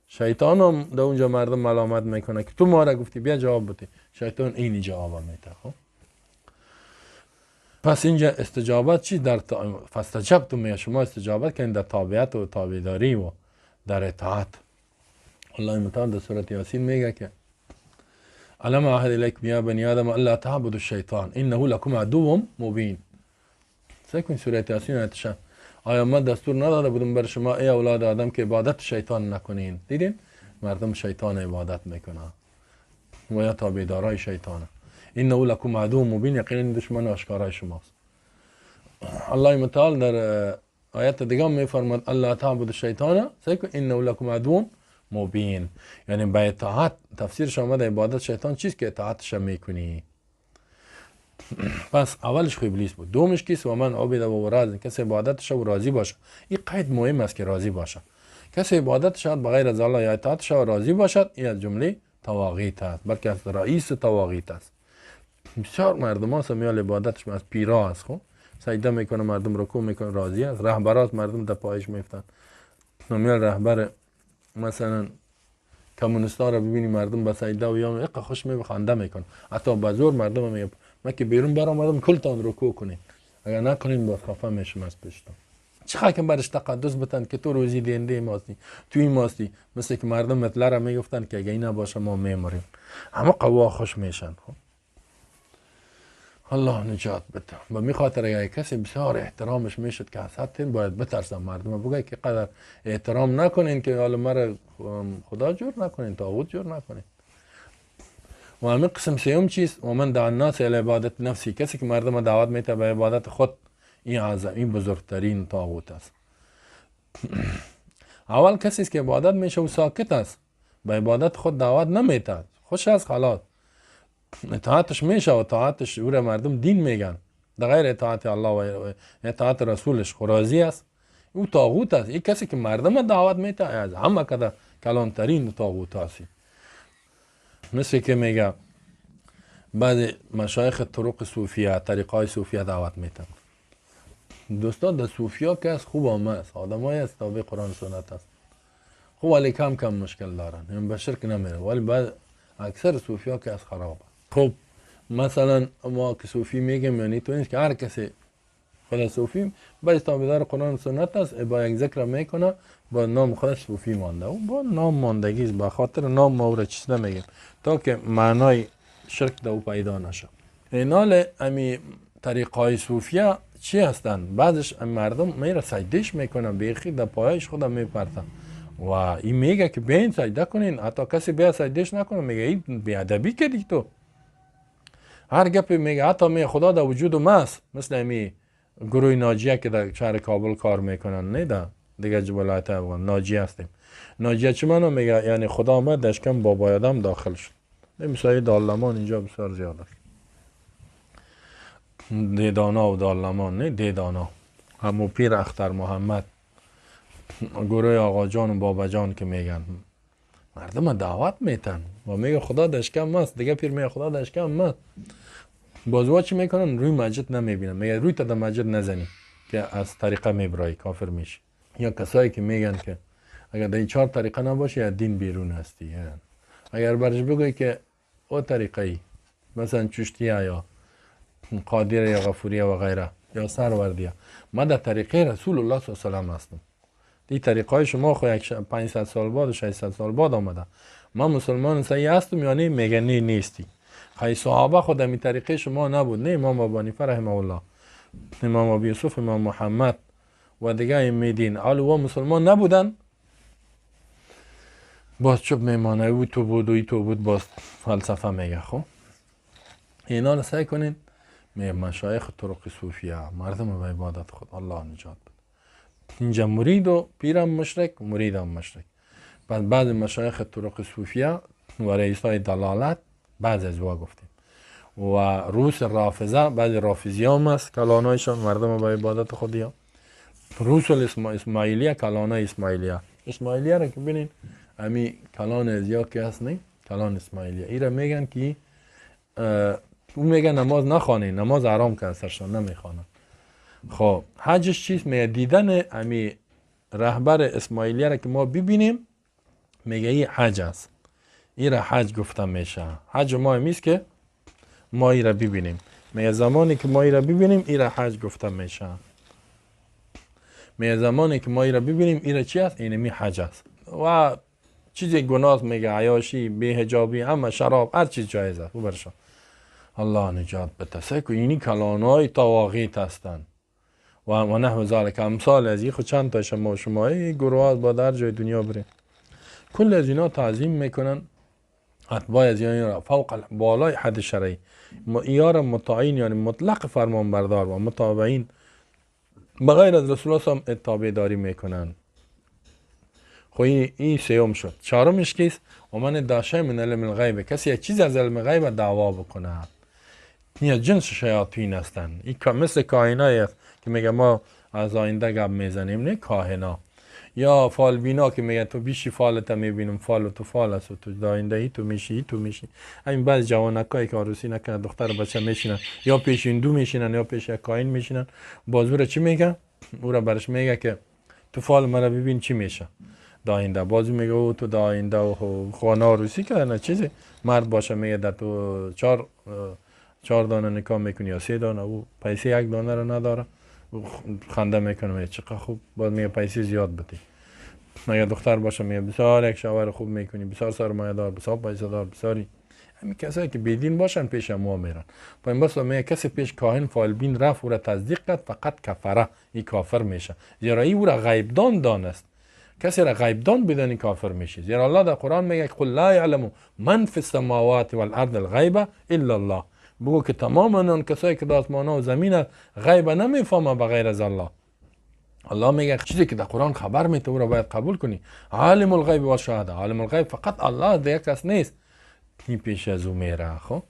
شیطان هم در اونجا مردم ملامت میکنه که تو ما را گفتی بیا جواب بده، شیطان اینی جواب میده. خب پس اینجا استجابت چی؟ در فاستجبتم، میگه شما استجابت کردین در تابعیت و تابعداری و در اطاعت. الله متعال در سورة یاسین میگه که الم اعهد الیکم یا بنی آدم الا تعبدوا الشیطان انه لکم عدو مبین. سعی کن سورة یاسین آیت. آیا من دستور نداده بودم بر شما ای اولاد آدم که عبادت شیطان نکنین؟ دیدین مردم شیطان عبادت میکنن و یا تابعدارای شیطانه. انه لکم عدو مبین، یقینا دشمن آشکارای شماست. الله متعال در آیت دیگه میفرماد الا تعبدوا الشیطان، سعی کن انه لکم عدو مبین، یعنی به اطاعت. تفسیرش آمده عبادت شیطان چیست که اطاعتش میکنی. پس اولش خو ابلیس بود، دومش کیست؟ و من عبد و راضی، کسی عبادتش و راضی باشه. این قید مهم است که راضی باشه. کسی عبادتش بغیر از الله یا اطاعتش و راضی باشد، این از جمله طواغیت است، بلکه از رئیس طواغیت است. بسیار مردم ها میال عبادتش از پیرا است، خب سجده میکنه مردم، رکوع میکنه، راضی است. رهبرات مردم در پایش میفتن. میال رهبر مثلا کمونیستا رو ببینی مردم به سجده و یا خوش می خنده میکنه، حتی به زور مردم میگه من که بیرون برآمدم کلتان رکوع کنین، اگر نکنین باز خفه میشم از پیشتان. چقدر که برش تقدس بتن که تو روزی دینده ماستی، توی ماستی، مثل که مردم مطلع را میگفتن که اگه این نباشه ما میمریم، همه قوا خوش میشن. خب الله نجات بده. به می خاطر اگر کسی بسیار احترامش میشد که حسد باید بترسن مردم، بگه که قدر احترام نکنین که حالا مرا خدا جور نکنین، طاغوت جور نکنین. و همین قسم سیوم چیست؟ و من دعا الناس الی عبادت نفسی، کسی که مردم دعوت میته به عبادت خود، این اعظم، این بزرگترین طاغوت است. اول کسی است که عبادت میشه و ساکت است، به عبادت خود دعوت نمیته، خوش است خلاص، اطاعتش میشه و اطاعتش او را مردم دین میگن، در غیر اطاعت الله و اطاعت رسولش راضی است، او طاغوت است. این کسی که مردم دعوت میته از همه کده کلانترین طاغوت است. مثل که میگه بعضی مشایخ طرق صوفیه، طریقای صوفیه دعوت میتن. دوستان در صوفیا که از خوب آمه است، آدمای است تابع قرآن و سنت است، خوب ولی کم کم مشکل دارن، یعنی به شرک نمیره، ولی بعد اکثر صوفیا که از خراب. خب مثلا ما که صوفی میگیم یعنی تو نیست که هر کسی خود صوفی، بعضی تابعدار قرآن و سنت است، با یک ذکر میکنه با نام خودش صوفی مانده، و با نام ماندگی است، به خاطر نام ما او را چیز نمیگیم تا که معنای شرک در او پیدا نشه. اینال امی طریقای صوفیه چی هستند؟ بعضش مردم میره سجدهش میکنن، بیخی در پایش خودم میپرتن و این میگه که بیاین سجده کنین، حتی کسی بیا سجدهش نکنه، میگه این بیادبی کردی تو. هر گپی میگه، حتی میگه خدا در وجود ماست، مثل امی گروه ناجیه که در شهر کابل کار میکنن، نه در دیگه ولایت افغان ناجیه هستیم. ناجیه چی منو میگه؟ یعنی خدا آمد دشکم بابای آدم داخل شد. مثل دالمان اینجا بسیار زیاد است، دیدانا و دالمان، نه دیدانا، همو پیر اختر محمد، گروه آقا جان و بابا جان که میگن مردم دعوت میتن و میگه خدا دشکم ماست، دیگه پیر میگه خدا دشکم ماست. بازوا چی میکنن؟ روی مسجد نمیبینن، میگه روی تا در مسجد نزنی که از طریقه میبرایی کافر میشی. یا کسایی که میگن که اگر در این 4 طریقه نباشی از دین بیرون هستی. یعنی اگر برش بگوی که او طریقه ای مثلا چشتیه یا قادره یا غفوریه و غیره یا سروردیه، ما در طریقه رسول الله صلی الله علیه و سلم هستم. این طریقه های شما خو 500 سال بعد و 600 سال بعد آمده، ما مسلمان صحیح هستم یا نه؟ میگه نه نیستی. خیلی صحابه خود این طریقه شما نبود، نه امام ابو حنیفه رحمه الله، امام ابو یوسف، امام محمد و دیگه ائمه دین، حالا مسلمان نبودن، باز چوب میمانه او تو بود و ای تو بود، باز فلسفه میگه. خب اینا رو سعی کنین مشایخ طرق صوفیه مردم به عبادت خود الله نجات بده. اینجا مرید و پیرم مشرک، مریدم مشرک. بعد بعض مشایخ طرق صوفیه و رئیسای دلالت، بعض از وا گفتیم و روس رافضه، بعضی رافضی هم است کلانایشان مردم با عبادت خودی ها. روس اسماعیلیه، کلانای اسماعیلیه. اسماعیلیه را که ببینین امی کلان از یا که هست نه، کلان اسماعیلیه. ایرا میگن که او میگن نماز نخوانین، نماز حرام کن سرشان، نمیخوانن. خب حجش چیست؟ میگه دیدن امی رهبر اسماعیلیه را که ما ببینیم، میگه این حج است، این را حج گفته میشه. حج ما میست که ما ای را ببینیم. میگه زمانی که ما ای را ببینیم ای را حج گفته میشه. میگه زمانی که ما ای را ببینیم ای را چی است؟ اینمی حج است. و چیزی گناه میگه، عیاشی، بی‌حجابی، همه شراب، هر چیز جایز است. برشان الله نجات بده. سیکو اینی کلانای طواغیت هستند و نحو ذالک، امثال از این. خود چند تا شما شما گروه با در جای دنیا بریم، کل از اینا تعظیم میکنن اتباع از اینا فوق بالای حد شرعی، ایار مطاعین یعنی مطلق فرمانبردار و متابعین بغیر از رسول الله هم تابع داری میکنن. خب این سیوم شد. چهارمش کیست؟ و من داشه من علم الغیب، کسی یک چیز از علم غیب دعوا بکنه. این جنس شیاطین هستن. این مثل کاهنایی است که میگه ما از آینده گپ میزنیم، نه کاهنا. یا فالبینا که میگه تو بیشی فالت میبینم، فال تو فال است و تو آینده ای تو میشی، تو میشی. همین بعض جوانکایی که عروسی نکنه دختر بچه میشینن، یا پیش هندو میشینن یا پیش کاهن میشینن، باز او را چی میگه؟ او را برش میگه که تو فال مرا ببین چی میشه داینده. باز میگه او تو داینده و خانه عروسی که نه چیزی، مرد باشه میگه در تو چهار دانه نکاح میکنی یا 3 دانه، او پیسه 1 دانه رو نداره، خنده میکنه میگه چقدر خوب، باز میگه پیسه زیاد بده. اگه دختر باشه میگه بسیار یک شوهر خوب میکنی، بسیار سرمایه دار، بسیار پیسه دار، بسیاری. همین کسایی که بیدین باشن پیش ما میرن. پس بس میگه کسی پیش کاهن فالبین رفت او را تصدیق کرد، فقط کفره، این کافر میشه، زیرا ای او را غیب دان دانست. کسی را غیب دان بدانی کافر میشه، زیرا الله در قرآن میگه قل لا یعلم من فی السماوات والارض الغیب الا الله. بگو که تمام آن کسایی که در آسمان و زمین غیب نمیفهمه بغیر از الله. الله میگه چیزی که در قرآن خبر میده او را باید قبول کنی. عالم الغیب و شهاده، عالم الغیب فقط الله، دیگه کس نیست. این پیش از او میره. خب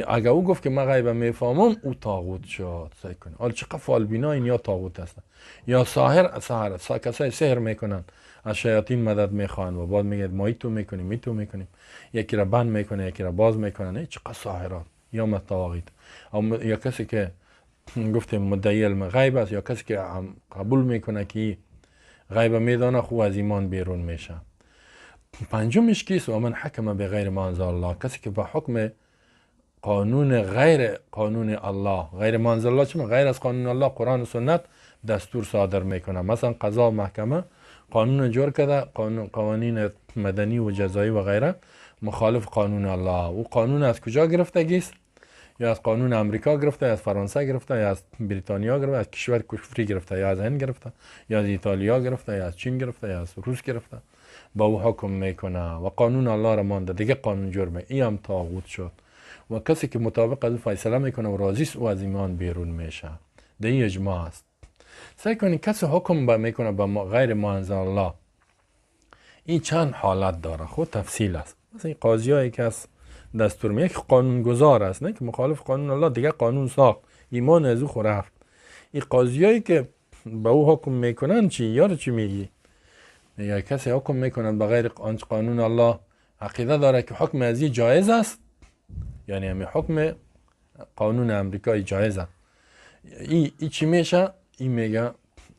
اگه او گفت که من غیب میفهمم، او طاغوت شد. سعی کنه حالا چقدر فالبینا این یا طاغوت هستن یا ساحر، ساحر کسای سحر میکنن، از شیاطین مدد میخوان و بعد میگه ما تو میکنیم، می تو میکنیم، یکی را بند میکنه، یکی را باز میکنن. چقدر ساحران یا متواغیت، یا کسی که گفتیم مدعی علم غیب است، یا کسی که قبول میکنه که غیب میدانه، خو از ایمان بیرون میشه. پنجمش کیست؟ و من حکم به غیر ما انزل الله، کسی که به حکم قانون غیر قانون الله، غیر ما انزل الله چه؟ غیر از قانون الله، قرآن و سنت دستور صادر میکنه. مثلا قضا و محکمه قانون جور کرده، قانون قوانین مدنی و جزایی و غیره مخالف قانون الله. او قانون از کجا گرفتگی است؟ یا از قانون امریکا گرفته، یا از فرانسه گرفته، یا از بریتانیا گرفته، از کشور کفری گرفته، یا از هند گرفته، یا از ایتالیا گرفته، یا از چین گرفته، یا از روس گرفته، با او حکم میکنه و قانون الله را مانده، دیگه قانون جرمه. این هم طاغوت شد. و کسی که مطابق از او فیصله میکنه و راضی است، او از ایمان بیرون میشه. ده این اجماع است. سعی کنید کسی حکم میکنه با غیر ما انزل الله، این چند حالت داره، خود تفصیل است. مثلا قاضیایی که از دستور می، یک قانونگذار است، نه که مخالف قانون الله دیگه قانون ساخت، ایمان از او خو رفت. این قاضیایی که به او حکم میکنن چی؟ یار چی میگی؟ میگه کسی حکم میکنن به غیر قانون الله، عقیده داره که حکم از این جایز است، یعنی همین حکم قانون امریکایی جایز است. این چی میشه؟ این میگه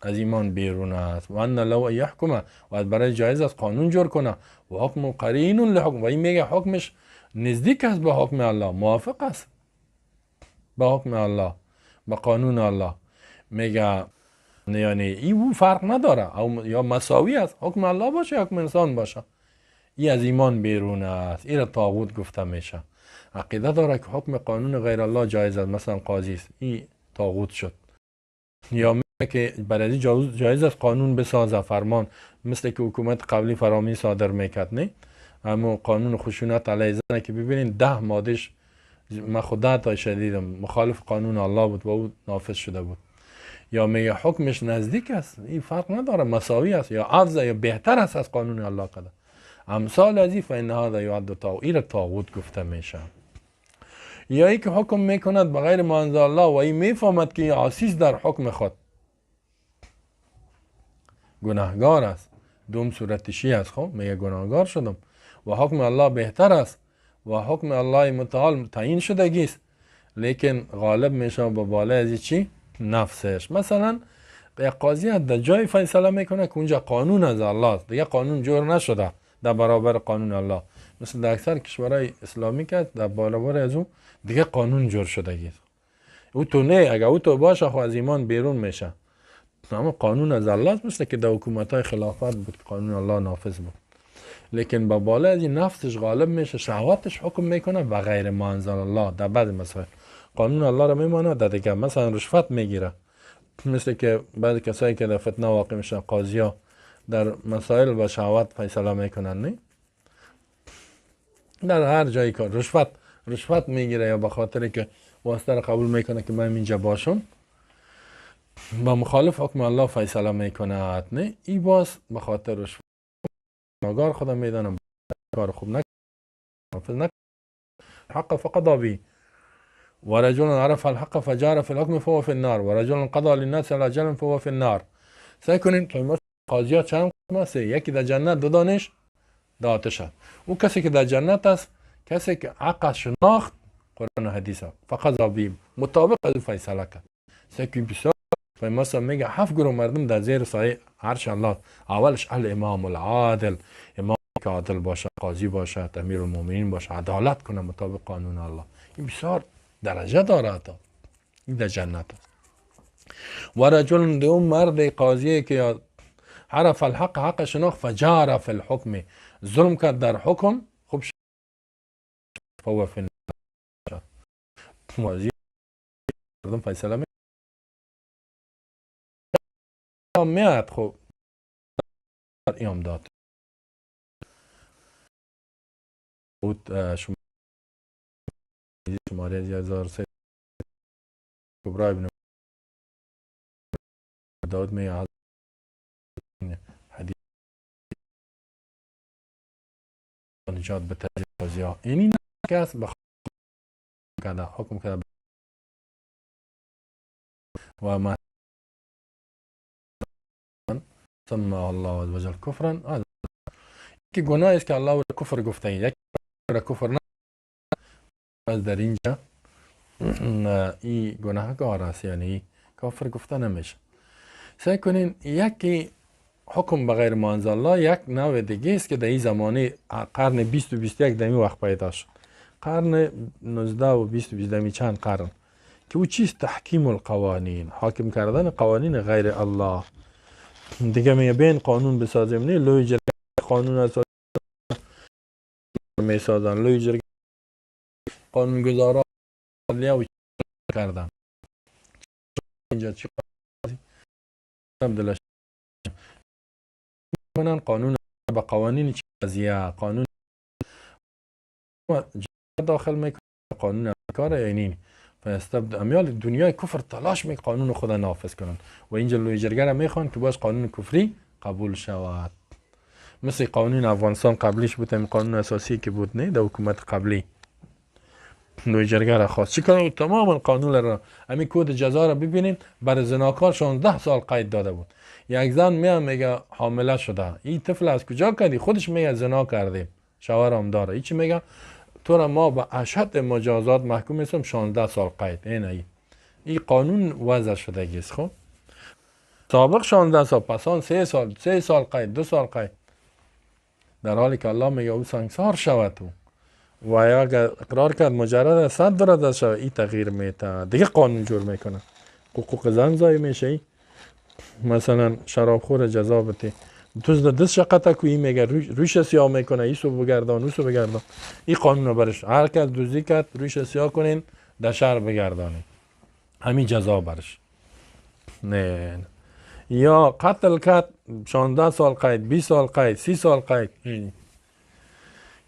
از ایمان بیرون است. و ان لو یحکم، و از برای جایز است قانون جور کنه، و حکم قرین لحکم، و این میگه حکمش نزدیک است به حکم الله، موافق است به حکم الله، به قانون الله. میگه یعنی این فرق نداره، او یا مساوی است، حکم الله باشه یا حکم انسان باشه، این از ایمان بیرون است. این را طاغوت گفته میشه. عقیده داره که حکم قانون غیر الله جایز است، مثلا قاضی است، این طاغوت شد. یا میگه که برای جایز است قانون بسازه، فرمان، مثل که حکومت قبلی فرامین صادر میکرد، نه؟ اما قانون خشونت علیه زن که ببینید 10 مادهش، من خود 10 تا شدیدم، مخالف قانون الله بود و او نافذ شده بود. یا میگه حکمش نزدیک است، این فرق نداره، مساوی است یا افضل یا بهتر است از قانون الله قدر. امثال از این فان هذا یعد طاغوت، این طاغوت گفته میشه. یا ای که حکم میکند بغیر ما انزل الله و ای میفهمد که عاصی در حکم خود گناهگار است. دوم صورتشی است. خب میگه گناهگار شدم و حکم الله بهتر است و حکم الله متعال تعیین شدگی است، لیکن غالب میشه با بالای از چی؟ نفسش. مثلا یک قاضی در جای فیصله میکنه که اونجا قانون از الله است، دیگه قانون جور نشده در برابر قانون الله. مثل در اکثر کشورهای اسلامی که در برابر از اون دیگه قانون جور شدگی است. او تو نه، اگه او تو باشه خو از ایمان بیرون میشه. اما قانون از الله است، مثل که در حکومت های خلافت بود قانون الله نافذ بود، لیکن با بالای از این نفسش غالب میشه، شهوتش حکم میکنه و غیر ما انزل الله. در بعض مسائل قانون الله را میمانه، در دیگه مثلا رشوت میگیره، مثل که بعض کسایی که در فتنه واقع میشن قاضیا در مسائل با شهوت فیصله میکنن، نه در هر جایی که رشوت میگیره یا به خاطر که واسطه را قبول میکنه که من اینجا باشم، با مخالف حکم الله فیصله میکند، نه ای باز به خاطر رشوت ناگار خودم میدانم کار خوب نکنه حق فقضى به ورجل عرف الحق فجار في الحكم فهو في النار ورجل قضى للناس على جل فهو في النار. سعی کنین قاضی ها چند قسم؟ یکی در جنت، دو دانش در آتش. او کسی که در جنت است کسی که حق شناخت قرآن و حدیث فقضى به مطابق از فیصله کرد. سعی کنین بسیار مثلا میگه هفت گروه مردم در زیر سایه عرش الله. اولش الامام العادل، امام که عادل باشه، قاضی باشه، امیرالمومنین باشه، عدالت کنه مطابق قانون الله. این بسیار درجه داره تا این در جنت است. و رجل دوم مرد قاضی که عرف الحق حق شناخت فجار فی الحکم، ظلم کرد در حکم، خوب فهو فی النار. قاضی مردم فیصله میاد، خب ایام داد بود شما شماره 1003 کبرا ابن داود می حدیث نجات به تجزیه اینی کس به کرده حکم کرده و ما سمى الله عز وجل کفرا. یکی گناه است که الله را کفر گفته، یکی را کفر نه. پس در اینجا این گناهکار است، یعنی کافر گفته نمیشه. سعی کنین یکی حکم بغیر ما انزل الله یک نوع دیگه است که در این زمانه قرن 20 و 21 در این وقت پیدا شد، قرن 19 و 20 و 20 چند قرن، که او چیست؟ تحکیم القوانین، حاکم کردن قوانین غیر الله. دیگه میگه بین قانون بسازیم، نه لوی جرگه قانون اساسی میسازن، لوی جرگه قانونگذارا و کردن. اینجا چی کنن؟ قانون با قوانین قضیه قانون داخل میکنه، قانون کار یعنی فاستبد امیال دنیای کفر تلاش می قانون خدا نافذ کنن و اینجا لوی جرگه را میخوان که باز قانون کفری قبول شود. مثل قانون افغانستان قبلیش بود، این قانون اساسی که بود نه در حکومت قبلی لوی جرگه را خواست چی کنه؟ تمام قانون را همین کود جزا را ببینین، برای زناکار 16 سال قید داده بود. یک زن میاد میگه حامله شده، این طفل از کجا کردی؟ خودش میگه زنا کردیم، شوهرم داره. این چی میگه؟ تو را ما به اشد مجازات محکوم میسیم، 16 سال قید. این قانون وضع شده است. خب سابق 16 سال، پسان 3 سال، 3 سال قید، 2 سال قید، در حالی که الله میگه او سنگسار شود تو و اگر اقرار کرد مجرد 100 درصد شود، این تغییر میته، دیگه قانون جور میکنه، حقوق زن ضایع میشه. مثلا شرابخور جزا بده، تو دست شقته کو، این میگه رویش سیاه میکنه، ایسو بگردان اوسو بگردان. این قانون رو برش هر کس دزدی کرد رویش سیاه کنین در شهر بگردانین، همین جزا برش. نه یا قتل کرد 16 سال قید، 20 سال قید، 30 سال قید.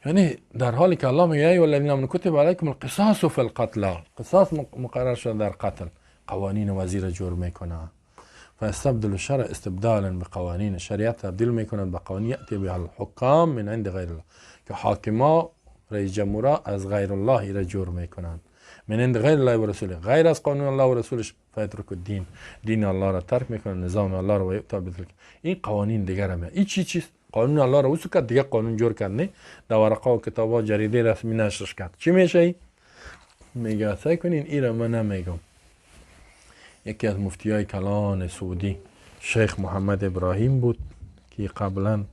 یعنی در حالی که الله میگه ای الذین آمنوا کتب علیکم القصاص فی القتل، قصاص مقرر شده در قتل، قوانین وزیر جور میکنه. فاستبدلوا الشرع استبدالا بقوانین، شریعت تبدیل میکنند به قوانین یأتی بها الحکام من عند غیر الله، که حاکما رئیس جمهورا از غیر الله را جور میکنند من عند غیر الله و رسوله، غیر از قانون الله و رسولش، فیترک الدین، دین الله را ترک میکنه، نظام الله را و یؤتی بتلک. این قوانین دیگر هم این چی چیست؟ قانون الله را وسو کرد، دیگه قانون جور کرد، نه در ورقه و کتابا جریده رسمی نشرش کرد. چی میشه؟ میگه سعی کنین این را من نمیگم. یکی از مفتیای کلان سعودی شیخ محمد ابراهیم بود که قبلا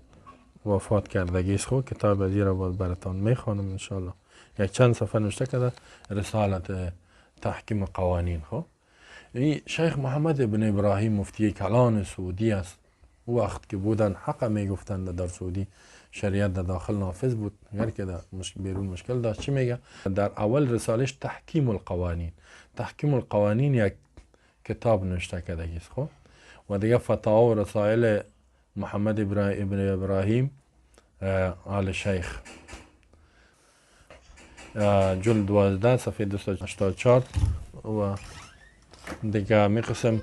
وفات کردگی است. خب کتاب از را باز براتان میخوانم انشالله. یک چند صفحه نوشته کرده رسالت تحکیم قوانین. خب این شیخ محمد ابن ابراهیم مفتی کلان سعودی است. او وقت که بودن حق میگفتند در سعودی شریعت در داخل نافذ بود، اگر که در بیرون مشکل داشت. چی میگه؟ در اول رسالش تحکیم القوانین، تحکیم القوانین یک کتاب نوشته کرده است. خب و دیگه فتاوا و رسائل محمد ابن ابراهیم آل شیخ، جلد 12 صفحه 284 و دیگه می قسم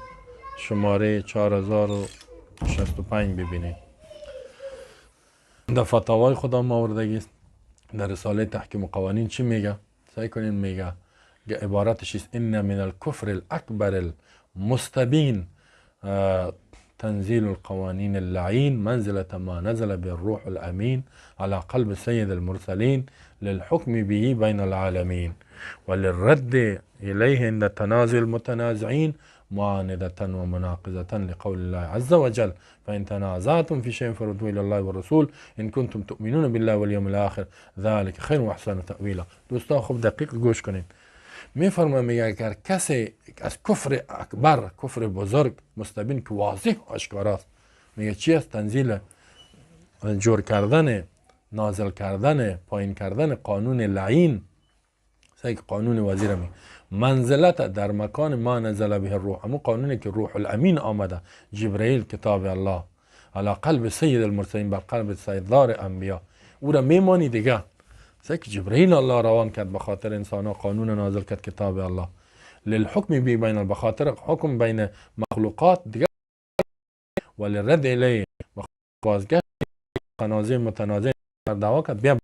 شماره 4065 ببینید. در فتاوای خدا آوردگی است. در رساله تحکیم قوانین چی میگه؟ سعی کنین، میگه عبارتش است ان من الكفر الاکبر المستبین تنزيل القوانين اللعين منزلة ما نزل بالروح الأمين على قلب سيد المرسلين للحكم به بين العالمين وللرد إليه عند تنازع المتنازعين معاندة ومناقضة لقول الله عز وجل فإن تنازعتم في شيء فردوه إلى الله والرسول إن كنتم تؤمنون بالله واليوم الآخر ذلك خير وأحسن تأويلا. دوستان خوب دقیق گوش کنین. میفرماید میگه اگر کسی از کفر اکبر، کفر بزرگ مستبین که واضح آشکار است، میگه چی است؟ تنزیل، جور کردن، نازل کردن، پایین کردن قانون لعین، سعی قانون وزیر می منزلت در مکان ما نزل به الروح، همون قانونی که روح الامین آمده، جبرئیل کتاب الله علی قلب سید المرسلین، بر قلب سیددار انبیا، او را میمانی دیگه. که جبرئیل الله روان کرد به خاطر انسان ها قانون نازل کرد کتاب الله للحکم بی بین، به خاطر حکم بین مخلوقات دیگه، وللرد الیه، بازگشت تنازع متنازع دعوا کرد، بیا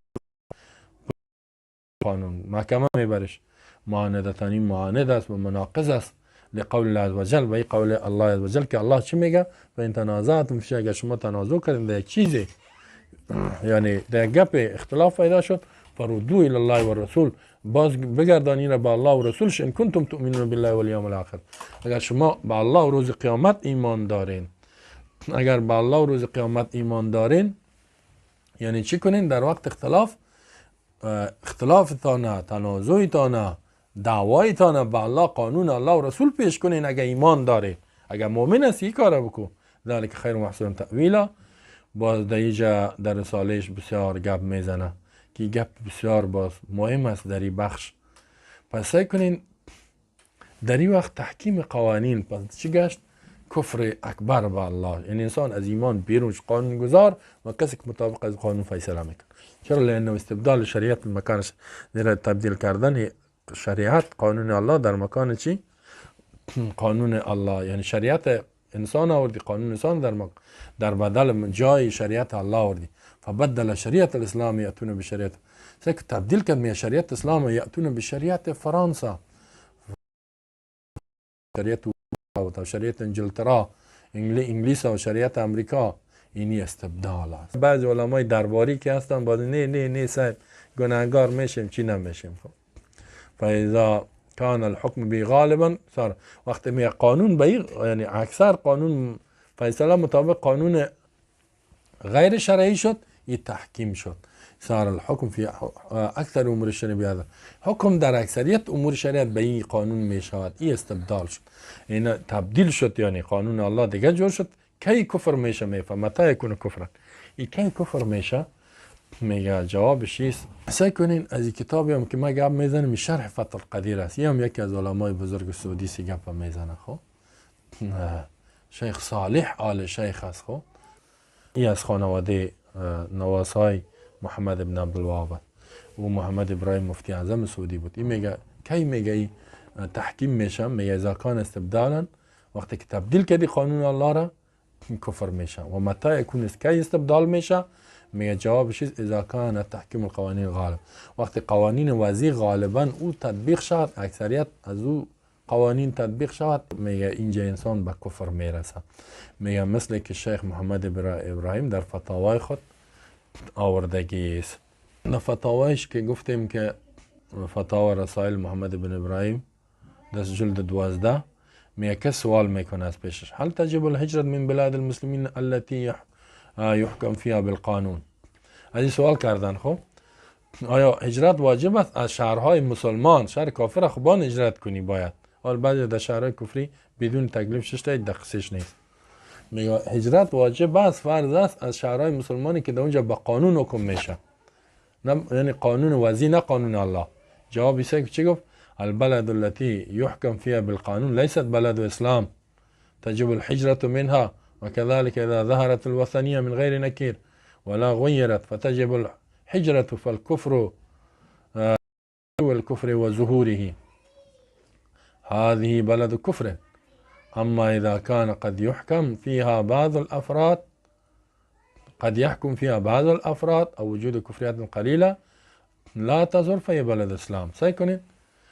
قانون محکمه میبرش. معاندتانی معاند است و مناقض است لقول الله عز وجل، و قول الله عز وجل که الله چی میگه؟ و این تنازعتم فی، اگر شما تنازع کردین در یک چیزی، یعنی در گپ اختلاف پیدا شد، فردو الی الله و رسول، باز بگردانین را به الله و رسولش، ان کنتم تؤمنون بالله والیوم الاخر، اگر شما به الله و روز قیامت ایمان دارین، اگر به الله و روز قیامت ایمان دارین، یعنی چی کنین؟ در وقت اختلاف، اختلافتان، تنازعتان، دعوایتان به الله، قانون الله و رسول پیش کنین اگر ایمان دارین، اگر مؤمن هستی این کارا بکن. ذلک خیر و احسن تأویلا. باز در اینجا در رسالهش بسیار گپ میزنه که گپ بسیار باز مهم است در این بخش. پس سعی کنین در این وقت تحکیم قوانین، پس چی گشت؟ کفر اکبر به الله، یعنی انسان از ایمان بیرون، قانون گذار و کسی که مطابق از قانون فیصله میکنه. چرا؟ لانه استبدال شریعت مکانش، زیرا تبدیل کردن شریعت قانون الله در مکان چی؟ قانون الله، یعنی شریعت انسان آوردی، قانون انسان در بدل جای شریعت الله آوردی. فبدل شریعت الاسلام یاتون بشریعت، تبدیل کرد می شریعت اسلام یاتون بشریعت فرانسه، شریعت و شریعت انگلترا، انگلیس و شریعت امریکا. اینی استبدال است. بعضی علمای درباری که هستن باز نه نه نه صاحب گناهگار میشیم چی نمیشیم. خب فاذا كان الحكم به غالبا صار، وقتی می قانون به، یعنی اکثر قانون فیصله مطابق قانون غیر شرعی شد، این تحکیم شد. صار الحكم في اکثر امور الشریعه بهذا، حکم در اکثریت امور شریعت به این قانون می شود. این استبدال شد، این تبدیل شد، یعنی قانون الله دیگه جور شد. کی کفر میشه؟ میفهم متى یکون کفرا، این کی کفر میشه؟ میگه جوابش است. سعی کنین از این کتابی هم که ما گپ میزنیم شرح فتح القدیر است، این هم یکی از علمای بزرگ سعودی سی گپ میزنه. خب شیخ صالح آل شیخ است. خب این از خانواده نواسای محمد ابن عبدالوهاب و محمد ابراهیم مفتی اعظم سعودی بود. این میگه کی میگه تحکیم میشه؟ میگه اذا کان استبدالا، وقتی که تبدیل کردی قانون الله را کفر میشه. و متى یکون، کی استبدال میشه؟ میگه جوابش اذا کان تحکیم القوانین غالب، وقتی قوانین وضعی غالبا او تطبیق شود، اکثریت از او قوانین تطبیق شود، میگه اینجا انسان به کفر میرسه. میگه مثل که شیخ محمد ابراهیم در فتاوای خود آوردگی است. در فتاوایش که گفتیم که فتاوا رسائل محمد بن ابراهیم در جلد 12 میگه که سوال میکنه از پیشش هل تجب الهجرت من بلاد المسلمین التي يحكم فيها بالقانون. از این سوال کردن خب آیا هجرت واجب است از شهرهای مسلمان، شهر کافر خوبان هجرت کنی باید، حال بعضی در شهرهای کفری بدون تکلیف ششته دقیقش نیست. میگه هجرت واجب است، فرض است از شهرهای مسلمانی که در اونجا به قانون حکم میشه، نه یعنی قانون وضعی نه قانون الله. جواب ایسا چی گفت؟ البلد التي يحكم فيها بالقانون ليست بلد اسلام تجب الهجرة منها، وكذلك إذا ظهرت الوثنية من غير نكير ولا غيرت فتجب الهجرة، فالكفر والكفر وظهوره هذه بلد كفر. أما إذا كان قد يحكم فيها بعض الأفراد، قد يحكم فيها بعض الأفراد أو وجود كفريات قليلة لا تزور فهي بلد اسلام. سعی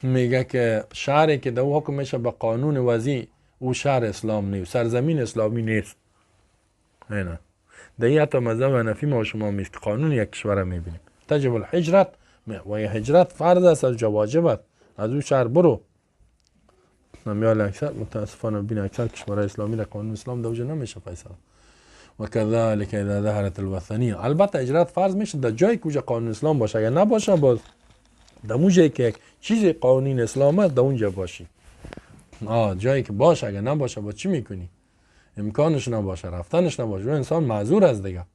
میگه که شهری که در حکم میشه به قانون وضعی او شهر اسلام نیست، سرزمین اسلامی نیست. نه در این حتی مذهب حنفی ما شما میست قانون یک کشور میبینیم تجب الهجرت، و هجرت فرض است، از واجب است، از او شهر برو. نمیال اکثر متاسفانه بین اکثر کشورهای اسلامی در قانون اسلام دوجه نمیشه فیصله. و كذلك اذا ظهرت الوثنیه، البته هجرت فرض میشه در جایی که قانون اسلام باشه، اگر نباشه باز در اون جایی که یک چیز قانون اسلام است در اونجا باشی. جایی که باشه، اگر نباشه با چی میکنی؟ امکانش نباشه، رفتنش نباشه، انسان معذور است دیگه.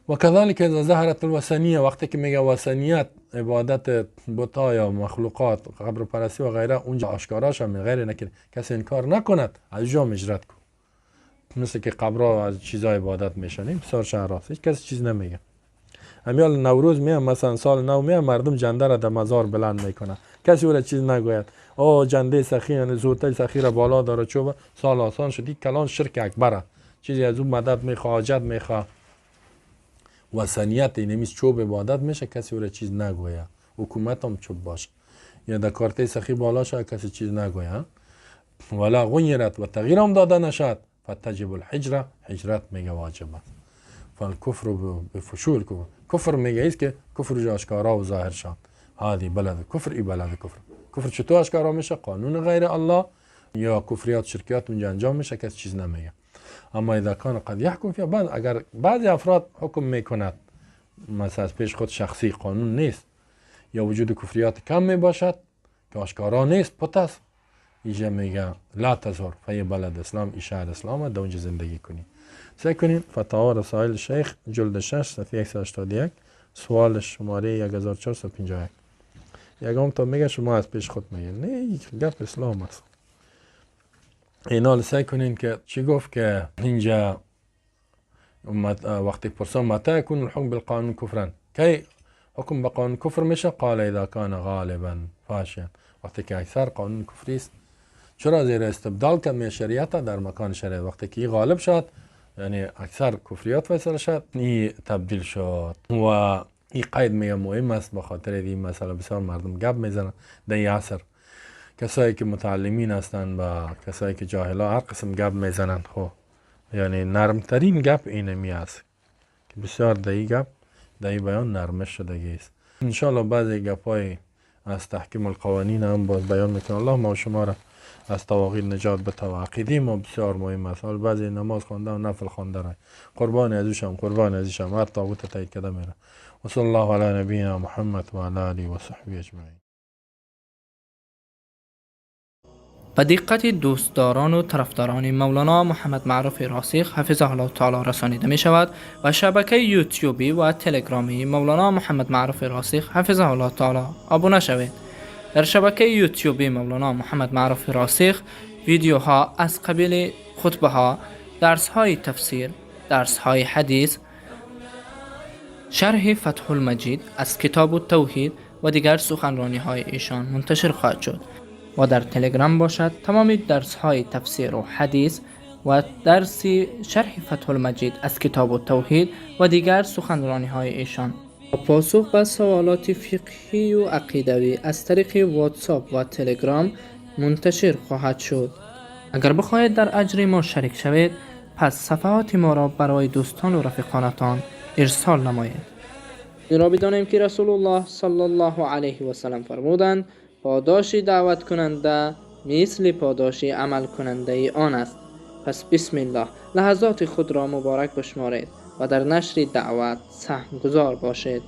و كذلك اذا ظهرت الوثنیه، وقتی که میگه وثنیت عبادت بتا یا مخلوقات، قبر پرستی و غیره، اونجا آشکاراش هم غیر نکرد، کسی انکار نکند، از جا هجرت کن. مثل که قبرها از چیزای عبادت میشن، بسیار شهرهاست، هیچ کسی چیز نمیگه. امیال نوروز میام مثلا سال نو میام مردم جنده را در مزار بلند میکنن، کسی او را چیز نگوید. او جنده سخی یعنی زوته سخی را بالا داره چوب، سال آسان شد. این کلان شرک اکبره، چیزی از اون مدد میخواه، حاجت میخواه. وثنیت اینمیز چوب عبادت میشه، کسی او را چیز نگوید. حکومت هم چوب باشه یا در کارته سخی بالا شه، کسی چیز نگوید. ولا غیرت و تغییر هم داده نشد، فتجب الهجره، هجرت میگه واجب است. فالکفر بفشول کفر، کفر میگه ایست که کفر آشکارا و ظاهر شد. هذه بلد کفر، ای بلد کفر. کفر چطور آشکارا میشه؟ قانون غیر الله یا کفریات شرکیات اونجا انجام میشه، کسی چیز نمیگه. اما اذا کان قد یحکم فیها بعض، اگر بعضی افراد حکم میکند مثلا از پیش خود شخصی قانون نیست یا وجود کفریات کم میباشد که آشکارا نیست، پت است، اینجا میگه لا تظهر فی بلد اسلام، ای شهر اسلام، در اونجا زندگی کنی. سعی کنید فتاوا رسائل شیخ جلد 6 صفحه 181 سوال شماره 1451. یکم تا میگه شما از پیش خود میگه نه، گپ اسلام است. اینا سعی کنین که چی گفت که اینجا وقتی پرسان متى يكون الحكم بالقانون كفرا، کی حکم به قانون کفر میشه؟ قال اذا كان غالبا فاشیا، وقتی که اکثر قانون کفری است. چرا؟ زیرا استبدال کرد می شریعت در مکان شریعت، وقتی که غالب شد یعنی اکثر کفریات فیصله شد، این تبدیل شد. و این قید میگه مهم است، به خاطر این مسئله بسیار مردم گپ میزنن در این عصر، کسایی که متعلمین هستند و کسایی که جاهلا هر قسم گپ میزنن. خب یعنی نرمترین گپ اینمی است که بسیار در این گپ در این بیان نرمش شدگی است. انشالله بعضی گپای از تحکیم القوانین هم باز بیان میکنه. الله ما شما را از طواغیت نجات بده و عقیده ما بسیار مهم است. حال بعضی نماز خوانده و نفل خوانده را قربان ازشم، قربان ازشم، هر طاغوت تایید کرده میره. و صلی الله علی نبینا محمد و علی آله و صحبه اجمعین. به دقت دوستداران و طرفداران مولانا محمد معروف راسخ حفظه الله تعالی رسانیده می شود و شبکه یوتیوبی و تلگرامی مولانا محمد معروف راسخ حفظه الله تعالی آبونه شوید. در شبکه یوتیوبی مولانا محمد معروف راسخ ویدیوها از قبیل خطبه ها، درس های تفسیر، درس های حدیث، شرح فتح المجید از کتاب التوحید و دیگر سخنرانی های ایشان منتشر خواهد شد. و در تلگرام باشد تمام درس های تفسیر و حدیث و درس شرح فتح المجید از کتاب التوحید و دیگر سخنرانی های ایشان. پاسخ به سوالات فقهی و عقیدوی از طریق واتساپ و تلگرام منتشر خواهد شد. اگر بخواهید در اجر ما شریک شوید، پس صفحات ما را برای دوستان و رفیقانتان ارسال نمایید. این را بدانیم که رسول الله صلی الله علیه و سلم فرمودند: پاداش دعوت کننده مثل پاداش عمل کننده آن است. پس بسم الله، لحظات خود را مبارک بشمارید و در نشر دعوت سهمگذار باشید.